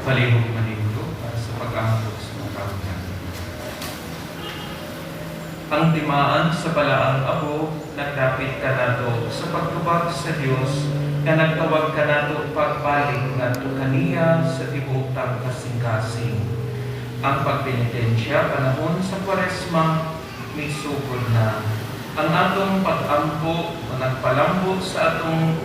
Speaker 5: Palihog manindog para sa pag-ampo sa mga kahunan. Ang timaan sa balaang abo nagdapit kanato sa pagtubag sa Dios nga nagtawag kanato pagbalik ngadto kaniya sa tibuok tang kasing-kasing. Ang pagpenitensya panahon sa Kwaresma misugod na. Ang atong pag-ampo nagpalambo sa atong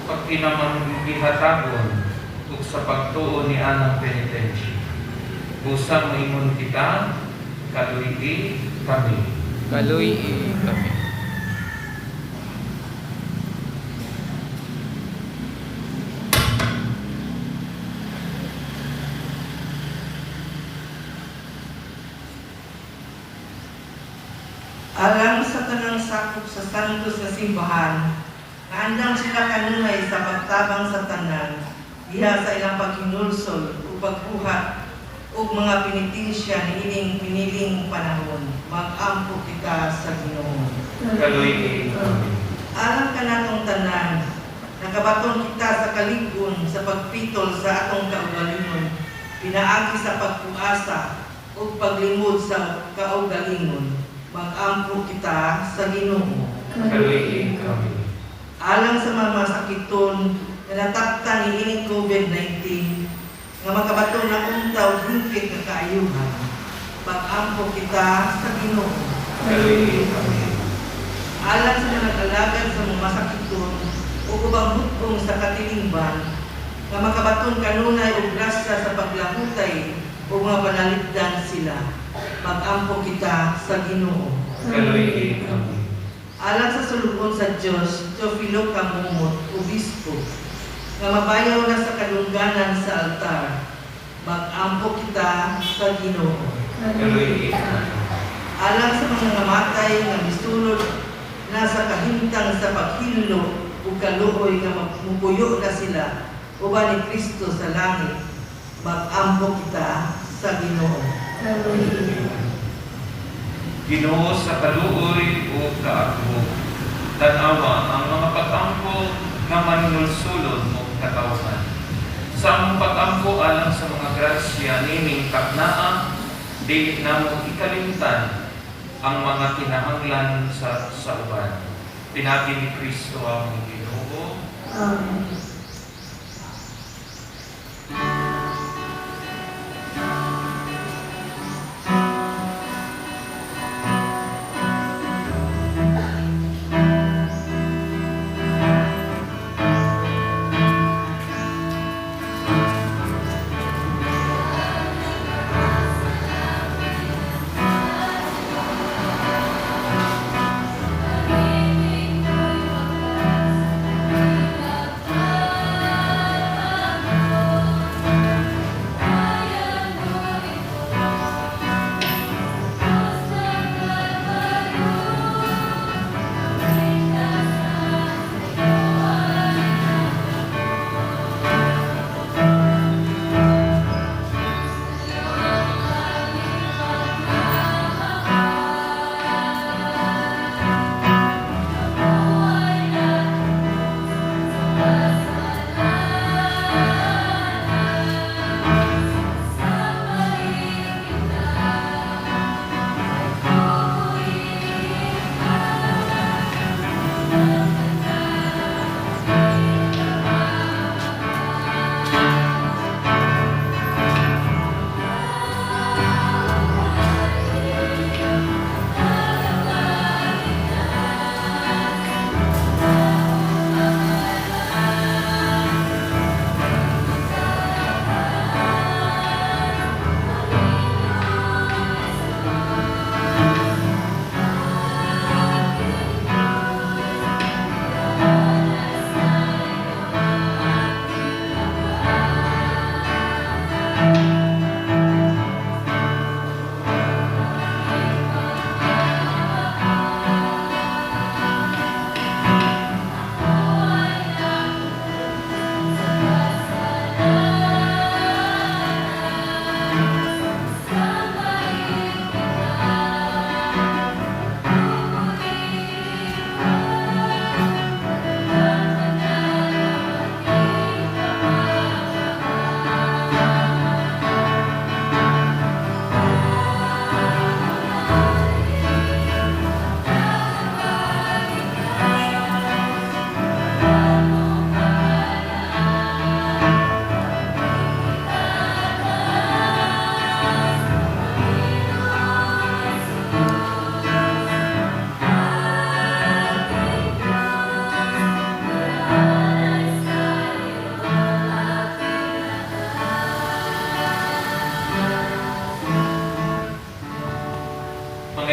Speaker 5: pagkinamangihatagon ug sa pagtuo ni anang penitensya. Busa moingon kita, kaluy-i kami.
Speaker 4: Kaluy-i kami.
Speaker 3: Alang sa tanang sakop sa santos nga simbahan, naandang sila kanunay sa pagtabang sa tanan, diha sa ilang paghinulsol ug pagbuhat ug mga penitensya niining piniling panahon. Mag-ampo kita sa Ginoo.
Speaker 5: Kaluy-i kami.
Speaker 3: Alang kanatong tanan, nakabaton kita sa kalig-on sa pagpitol sa atong kaugalingon, pinaagi sa pagpuasa ug paglimod sa kaugalingon. Mag-ampo kita sa Ginoo.
Speaker 5: Kaluy-i kami.
Speaker 3: Alang sa mga masakiton nga nataptan niining COVID-19 nga makabaton na unta og hingpit nga kaayuhan. Mag-ampo kita sa Ginoo.
Speaker 5: Kaluy-i kami.
Speaker 3: Alang sa mga nag-alagad sa mga masakiton o ubang hutong sa katilingban nga makabaton kanunay og grasya sa paglahutay o mga panalipdan sila. Mag-ampo kita sa Ginoo.
Speaker 5: Kaluy-i kami.
Speaker 3: Alang sa sulugon sa Dios, Teofilo Camumot, Obispo, nga mabayaw na sa kadungganan sa altar. Mag-ampo kita sa Ginoo.
Speaker 5: Kaluy-i kami.
Speaker 3: Alang sa mga namatay nga misulod na sa kahimtang sa paghinlo ug kaluoy nga mupuyo na sila uban ni Kristo sa langit, mag-ampo kita sa Ginoo.
Speaker 5: Ginoo sa kaluoy o kaagbo. Tanawa ang mga pag-ampo nga manunulsulod mo katawhan. Sa among pag-ampo alang sa mga grasya nining taknaa, dili namo ikalimtan ang mga kinahanglan sa uban. Pinagi ni Kristo ang Ginoo.
Speaker 1: Amen.
Speaker 2: Pag-ibig ko'y wagas,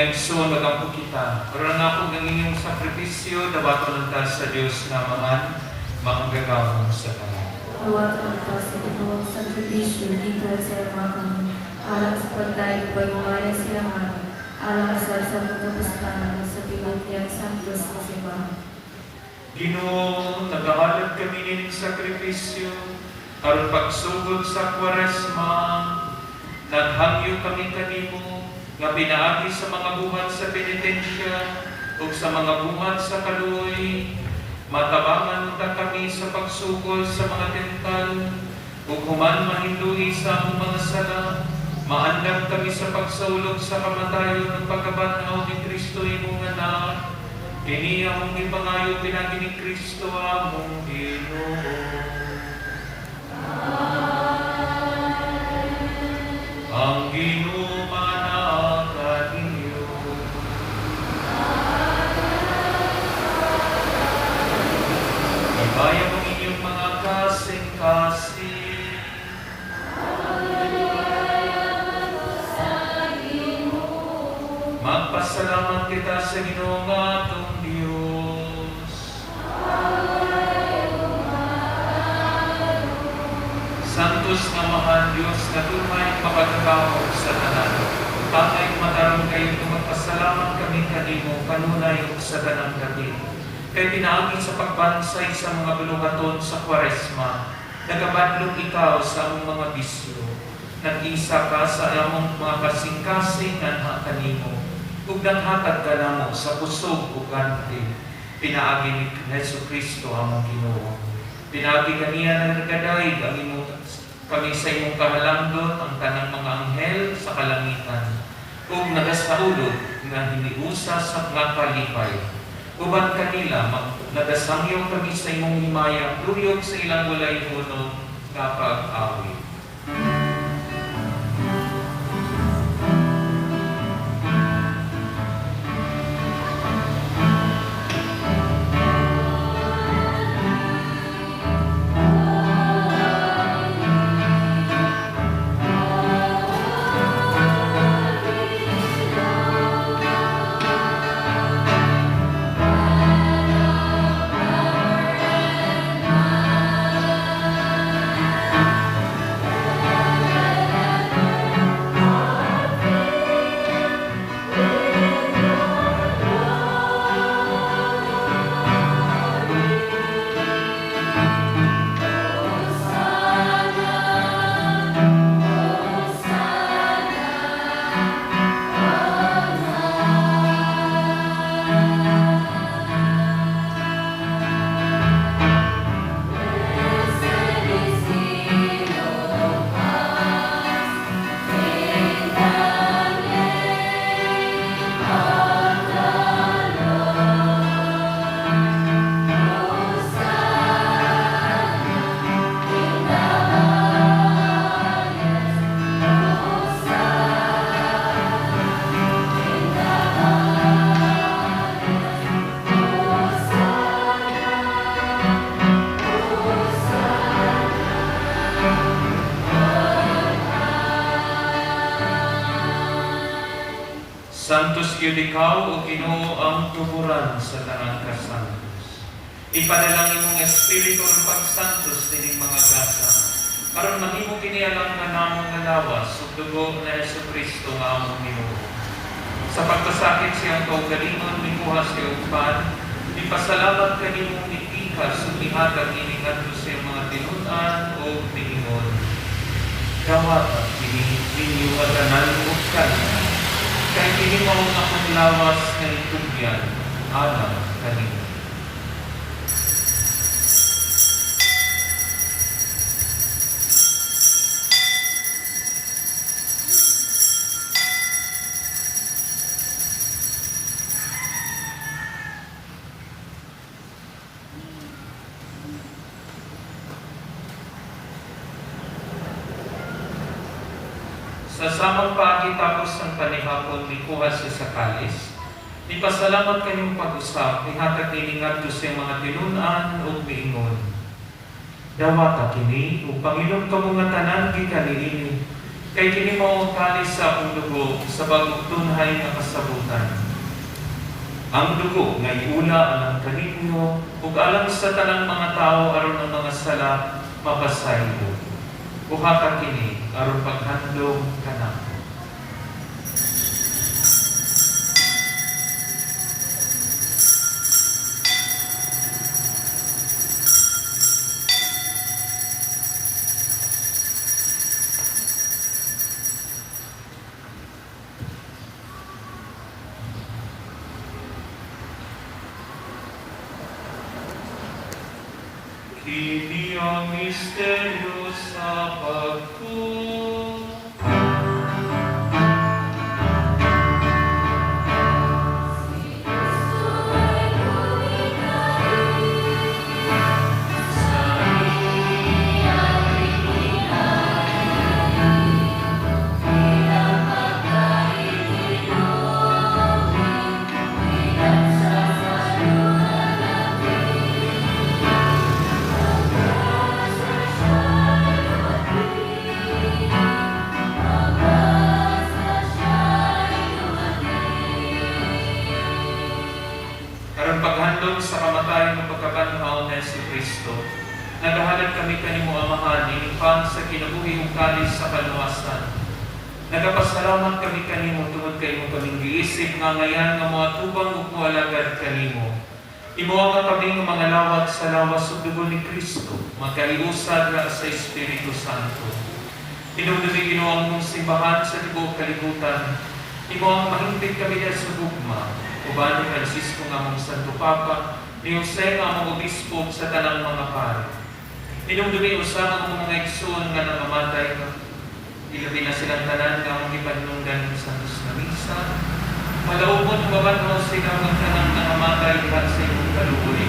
Speaker 5: Mga igsoon, magampo kita. Aron nga ang inyong sakripisyo, dawaton unta sa Dios nga Amahan, makagagahom sa tanan.
Speaker 2: Dawaton unta sa Ginoo ang sakripisyo gikan sa imong mga kamot, alang sa pagdayeg ug paghimaya sa iyang ngalan, alang sa sa kapuslanan ug sa tibuok niyang santos nga simbahan.
Speaker 5: Ginoo, nagahalad kami nining sakripisyo aron pagsugod sa Kwaresma, naghangyo kami kanimo nga pinaagi sa mga buhat sa penitensya ug sa mga buhat sa kaluoy, matabangan unta kami sa pagsukol sa mga tental ug human mahinlui sa among mga sala, maandam kami sa pagsaulog sa kamatayon ug pagkabanhaw ni Kristo imong anak. Kini among gipangayo pinaagi ni Kristo among Ginoo. Ang Ginoo manaa kaninyo. Ibayag ang inyong mga kasing-kasing. Magpasalamat kita sa Ginoo nga atong Dios. Santos nga Amahan Dios nga tunay makagagahom sa tanan. Angay matarong kayo kung magpasalamat kami kanimo kanunay ug sa tanang gabi. Kay pinaagi sa pagbansay sa mga buluhaton sa Kwaresma, nagabadlong ikaw sa among mga bisyo. Nag-isa ka sa among mga kasing-kasing nganha kanimo, ug naghatag ka namo sa kusog ug ganti. Pinaagi ni Hesus Kristo among Ginoo. Pinaagi kaniya nagkadayeg ang imong kami sa imong kahalangdon ang tanang mga anghel sa kalangitan ug nagasaulog nga hiniusa sa nga kalipay. Uban kanila nagasangyaw kami sa imong himaya duyog sa ilang walay hunong nga pag-awit. Santos gyud ikaw, o Ginoo, ang tuburan sa tanang kasantos. Ipadala ang imong espiritu ang pagsantos nining mga gasa, aron mahimo kini alang kanamo nga lawas ug dugo ni Hesukristo nga among Ginoo. Sa pagpasakit sa iyang kaugalingon, mikuha siya og pan, mipasalamat kanimo, mipikas ug mihatag ini ngadto sa iyang mga tinun-an ug miingon: "Dawata kini ninyo nga tanan ug kaina, kay kini mao ang akong lawas nga itugyan alang kaninyo." Sa samang paagi, tapos ng panihapon, mikuha siya sa kalis. Mipasalamat kanimo pag-usab, mihatag niini ngadto sa iyang mga tinun-an ug miingon: "Dawata kini ug pangilom kamo nga tanan gikan niini. Kay kini mao ang kalis sa akong dugo sa bagong tunhay nga kasabutan. Ang dugo nga iula alang kaninyo ug alang sa tanang mga tawo aron ang mga sala mapasaylo. Buhata kini aron paghandom kanako. Kini ang misteryo sa pagtuo. Aron paghandom sa kamatayon ug pagkabanhaw ni Jesu Kristo, nagahalad kami kanimo, Amahan, ining pan sa kinabuhi ug kalis sa kaluwasan. Nagapasalamat kami kanimo tungod kay imo kaming giisip nga ngayan nga moatubang ug moalagad kanimo. Imo nga kami nga mga lawat sa lawas ug dugo ni Kristo, magkahiusad nga sa Espiritu Santo. Hinumdumi, Ginoo, ang imong simbahan sa tibuok kalibutan. Imo ang mahimpit kami diha sa gugma. Uban ni Francisco nga among Santo Papa, ni Jose nga among Obispo ug sa tanang mga pari. Hinumdumi usab ang among mga igsoon nga nangamatay, ilabi na silang tanan nga among gipanhinungdan sa Santos na Misa. Malaupon ug mabanhaw sila ang tanang nangamatay diha sa imong kaluoy.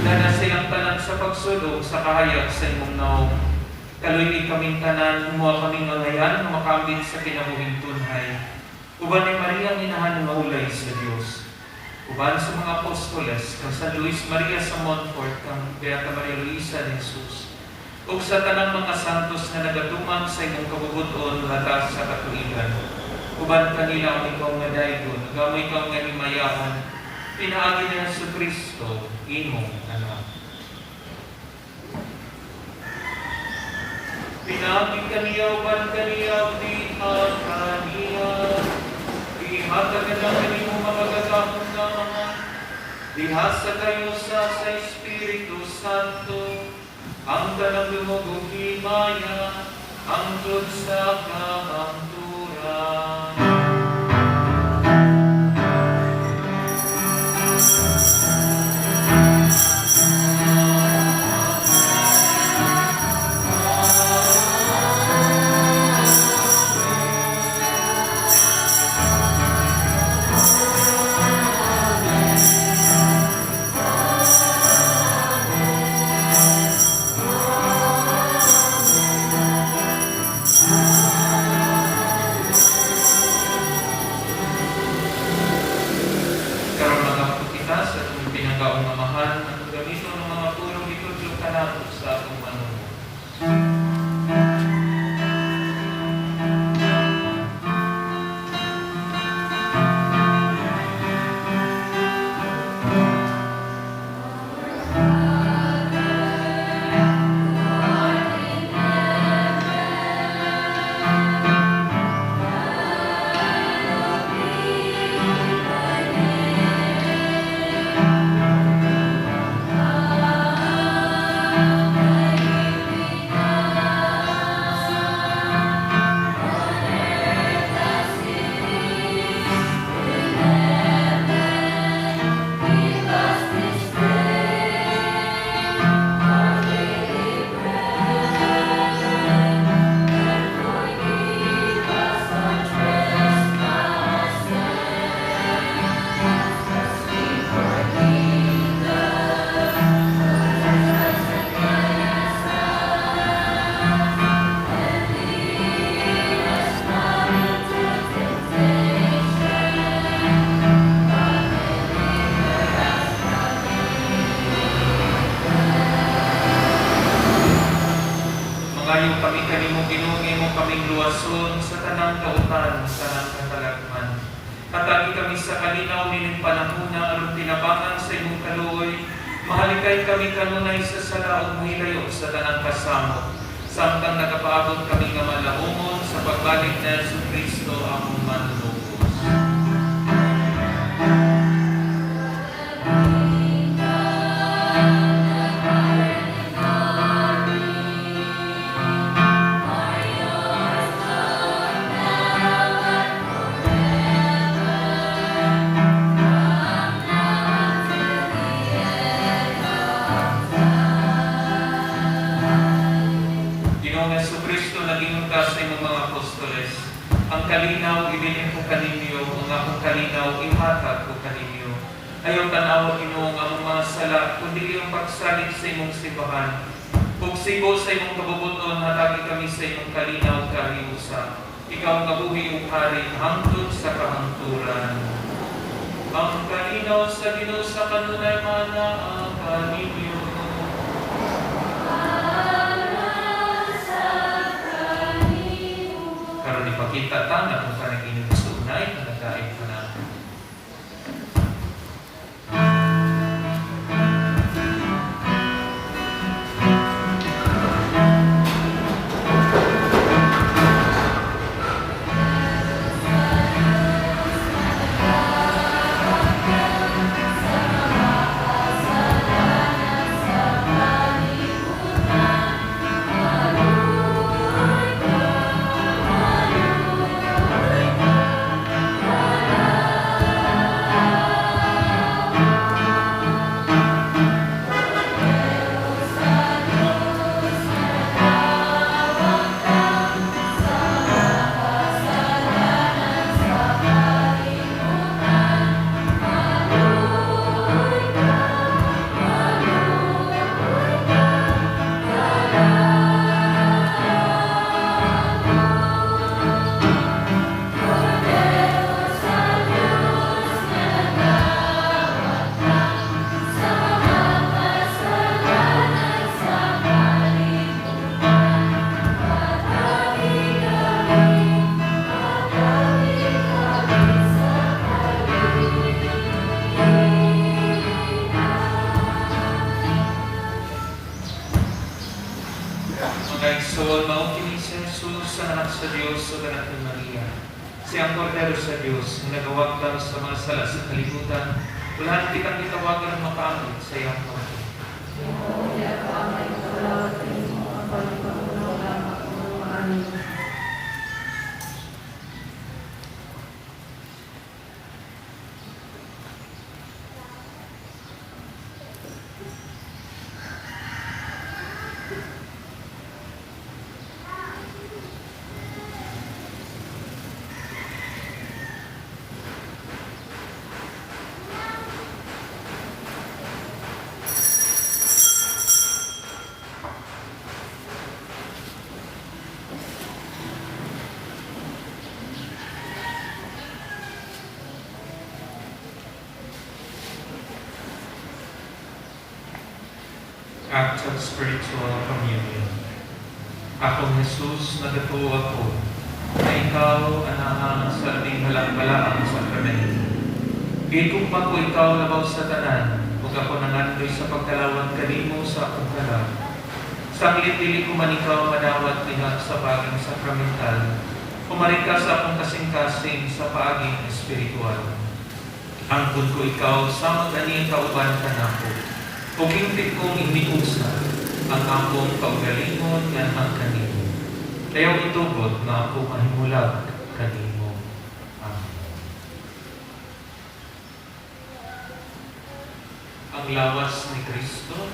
Speaker 5: Dala silang tanan sa pagsulong sa kahayag sa imong naong. Kaluy-i kaming tanan, himoa kaming ngayan nga makambit sa kinabuhing tunhay. Uban ni Maria ang inahan nga ulay sa Dios. Uban sa mga apostoles, kang San Luis Maria sa Montfort, kang Beata Maria Luisa de Jesus, ug sa tanang mga santos nga nagatuman sa imong kabubut-on latas sa katuigan. Uban kanila ang ikaw nga daygon, ug ikaw nga himayahan, pinaagi ni Jesu Kristo, imong anak. Pinaagi kaniya, uban kaniya, diha kaniya. Ihatag na kanimo makagagahom nga Amahan. Diha sa kayusa sa Espiritu Santo, ang tanang dungog ug himaya, hangtod sa kahangturan. kanimo, Ginoo, nga imo kaming luwason sa tanang kautan, tanang katalagman. Hatagi kami sa kalinaw nining panahona aron tinabangan sa imong kaluoy. Mahalikay kami kanunay sa sala ug mahilayo sa tanang kasamot. Samtang nagapaabot kami nga malaumon sa pagbalik ni Hesus Kristo among manunubos. Ginoong Kristo, nagingon ka sa imong mga apostoles, ang kalinaw ibilin ko kaninyo, ang akong kalinaw ihatag ko kaninyo. Ayaw tan-awa, Ginoo, ang among mga sala, kundi iyong pagsalig sa imong simbahan. Ug sigo sa imong kabubuton, hatagi kami sa imong kalinaw kahiusa. Ikaw ang kabuhi ug hari hangtod sa kahangturan. Ang kalinaw sa Ginoo sa kanunay manaa kaninyo. Karon ipakita ta na kung kanang inyong sunay, nagkain ka na. Mga igsoon, mao kini si Jesus ang anak sa Dios ug anak ni Maria. Siya ang kordero sa Dios nga nagawagtang sa mga sala sa kalibutan. Ulahan kitang gitawagan makaangkon sa iyang kampo. Act of Spiritual Communion. Akong Jesus, nagatuo ako na ikaw anaa sa labing halangbalaan sakramento. Gigugma ko ikaw labaw sa tanan, ug ako nangandoy sa pagkalawat kanimo sa akong kalag. Sanglit dili ko man ikaw madawat diha sa paging sakramental, humaring ka sa akong kasing-kasing sa paaging espiritual. Angkon ko ikaw sa mag-ani kauban kanako. Ug hingpit kong iniusa ang akong kaugalingon nganhang kanimo. Dayaw itugot nga ako mahimulag kanimo. Amen. Ang lawas ni Kristo.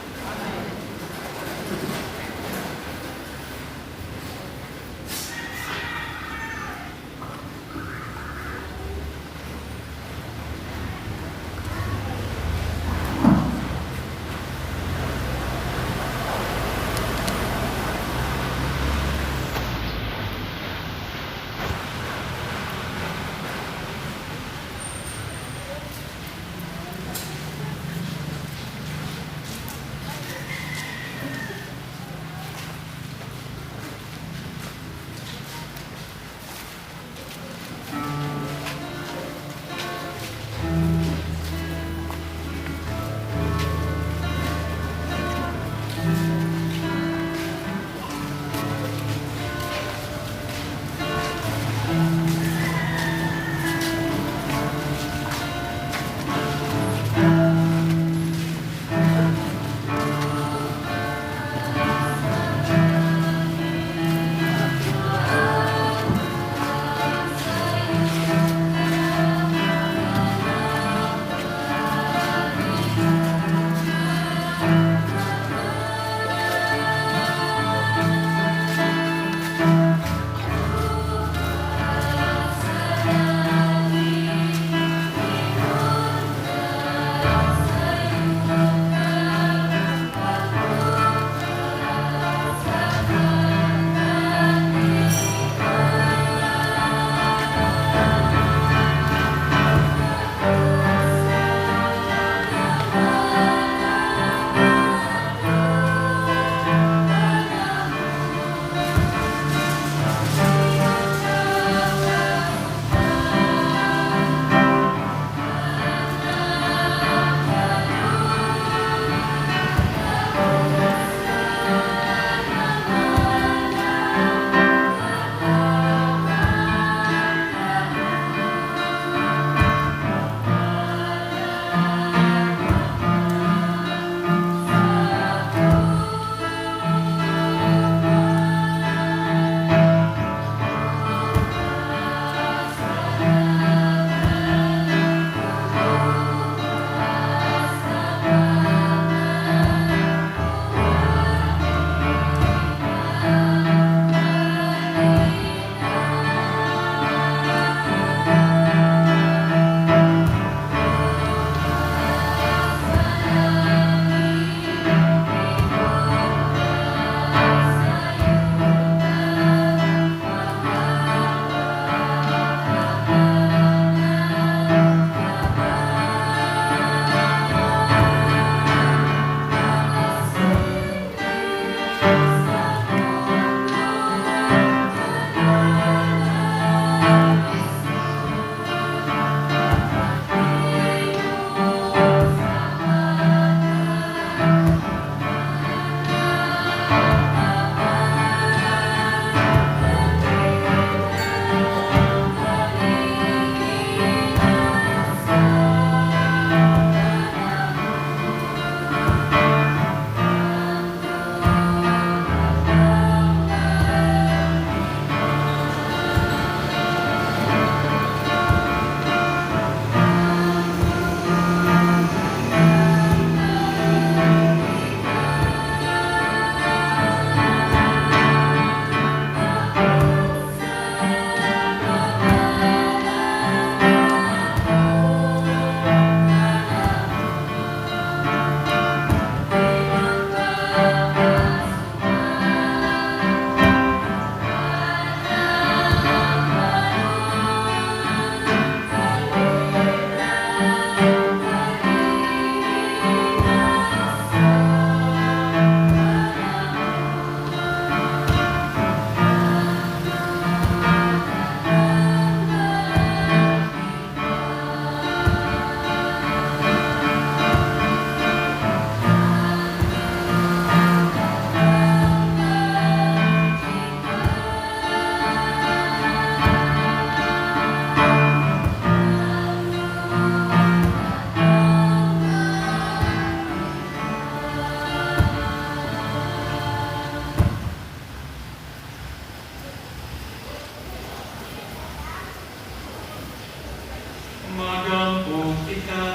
Speaker 5: Magampo kita.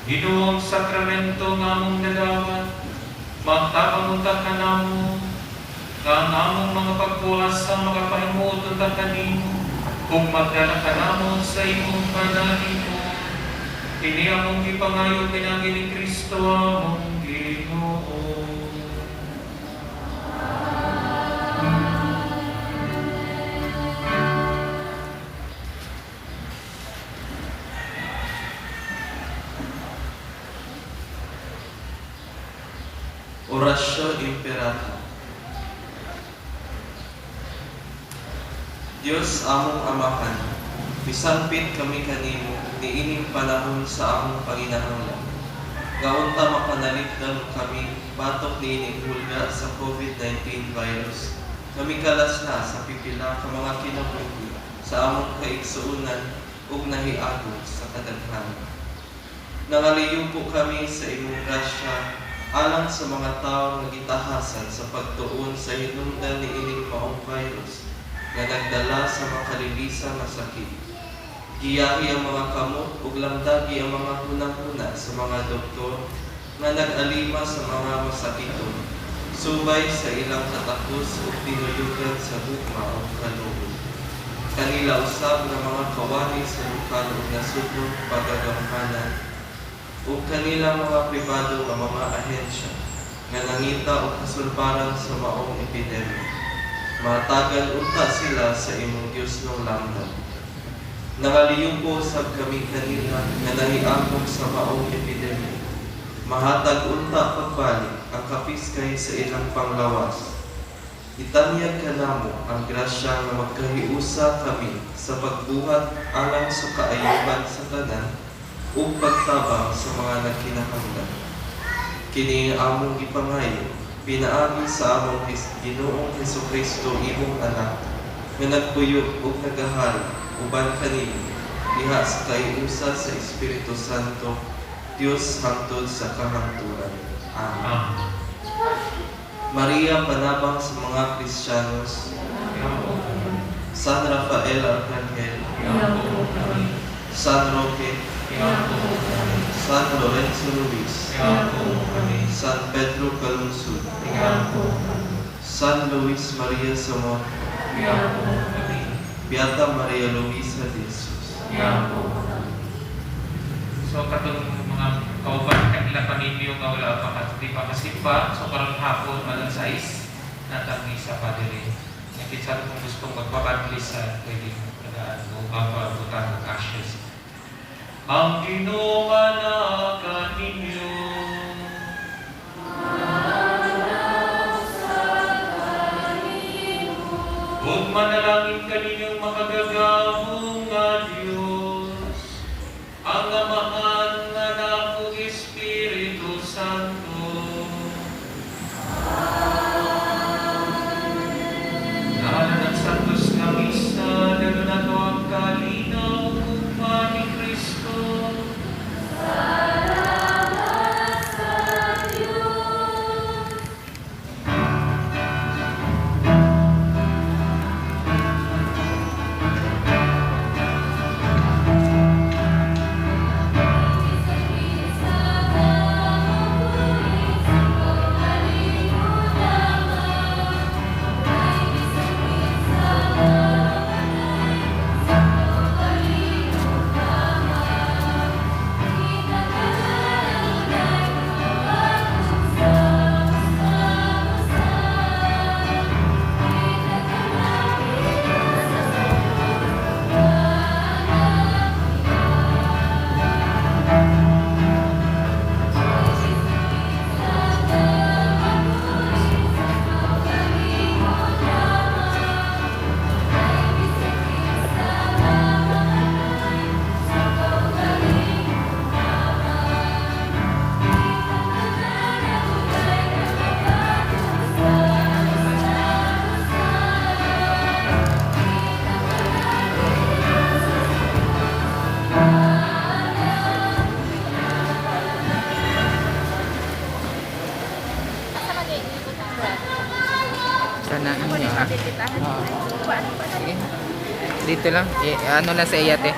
Speaker 5: Ginoong sakramento nga among nadawat, magtabang unta kanamo, nga ang among mga pagpuasa makapahimuot unta kanimo, ug magdala kanamo sa imong panalipon. Kini among gipangayo pinaagi ni Kristo among Ginoo.
Speaker 6: Oratio Imperata. Dios among Amahan, misampit kami kanimo niining panahon sa among panginahanglan. Gaunta mapanalipdan kami batok niining hulga sa COVID-19 virus. Kami kalas na sa pipila ka mga kinabuhi sa among kaigsuonan ug nahiagom sa kadaghanan. Nangaliyupo kami sa imong grasya alang sa mga tawo nga gitahasan sa pagtuon sa hinungdan niining maong virus nga nagdala sa makalilisa nga sakit. Giyahi ang mga kamot ug lamdagi ang mga hunahuna sa mga doktor nga nag-alima sa mga masakiton, subay sa ilang katakos ug tinuyugan sa gugma ug kaluoy. Kanila usab nga mga kawani sa lokal ug nasudnong pagagamhanan ug kanila mga pribado nga mga ahensya nga nangita og kasulbaran sa maong epidemya. Mahatagan unta sila sa imong Diosnong lamdam. Nangaliyupo sab kami kanila nga nahiagom sa maong epidemya. Mahatag unta pagbalik ang kapiskay sa ilang panglawas. Itanyag kanamo ang grasya nga magkahiusa kami sa pagbuhat alang sa kaayohan sa tanan ug pagtabang sa mga nagkinahanglan. Kini ang among gipangayo pinaagi sa among Ginoong Hesukristo, imong anak, nga nagpuyo ug nagahari uban kanimo diha sa kahiusa sa Espiritu Santo, Dios hangtod sa kahangturan. Amen.
Speaker 5: Amen.
Speaker 6: Maria, panabang sa mga Kristiyanos. San Rafael Arcangel,
Speaker 5: Iampo kami.
Speaker 6: San Roque,
Speaker 5: Iampo kami.
Speaker 6: San Lorenzo Ruiz,
Speaker 5: Iampo kami.
Speaker 6: San Pedro Calungsod,
Speaker 5: Iampo kami.
Speaker 6: San Luis Maria Zamora,
Speaker 5: Iampo kami.
Speaker 6: Beata Maria Luisa de Jesus.
Speaker 5: Iampo kami. So katong mga kauban kanila paninyo nga wala pa ka di pa kasimba, so karon hapon alas 6 natang misa pa diri. Nga kinsa kung gustong magpabadlisa pwede tagaan o papabutan og ashes. Ang Ginoo na kaninyo. Ug manalangin kaninyong makagagahom nga Dios, ang Amahan nga Anak ug Espiritu Santo. Ngalan ng Santos nga Misa, dalo nato ang kalinaw ug gugma ni Kristo.
Speaker 4: Kana inyo ah. Oo. Sige. Dito lang. Eh, ano lang sa iya te.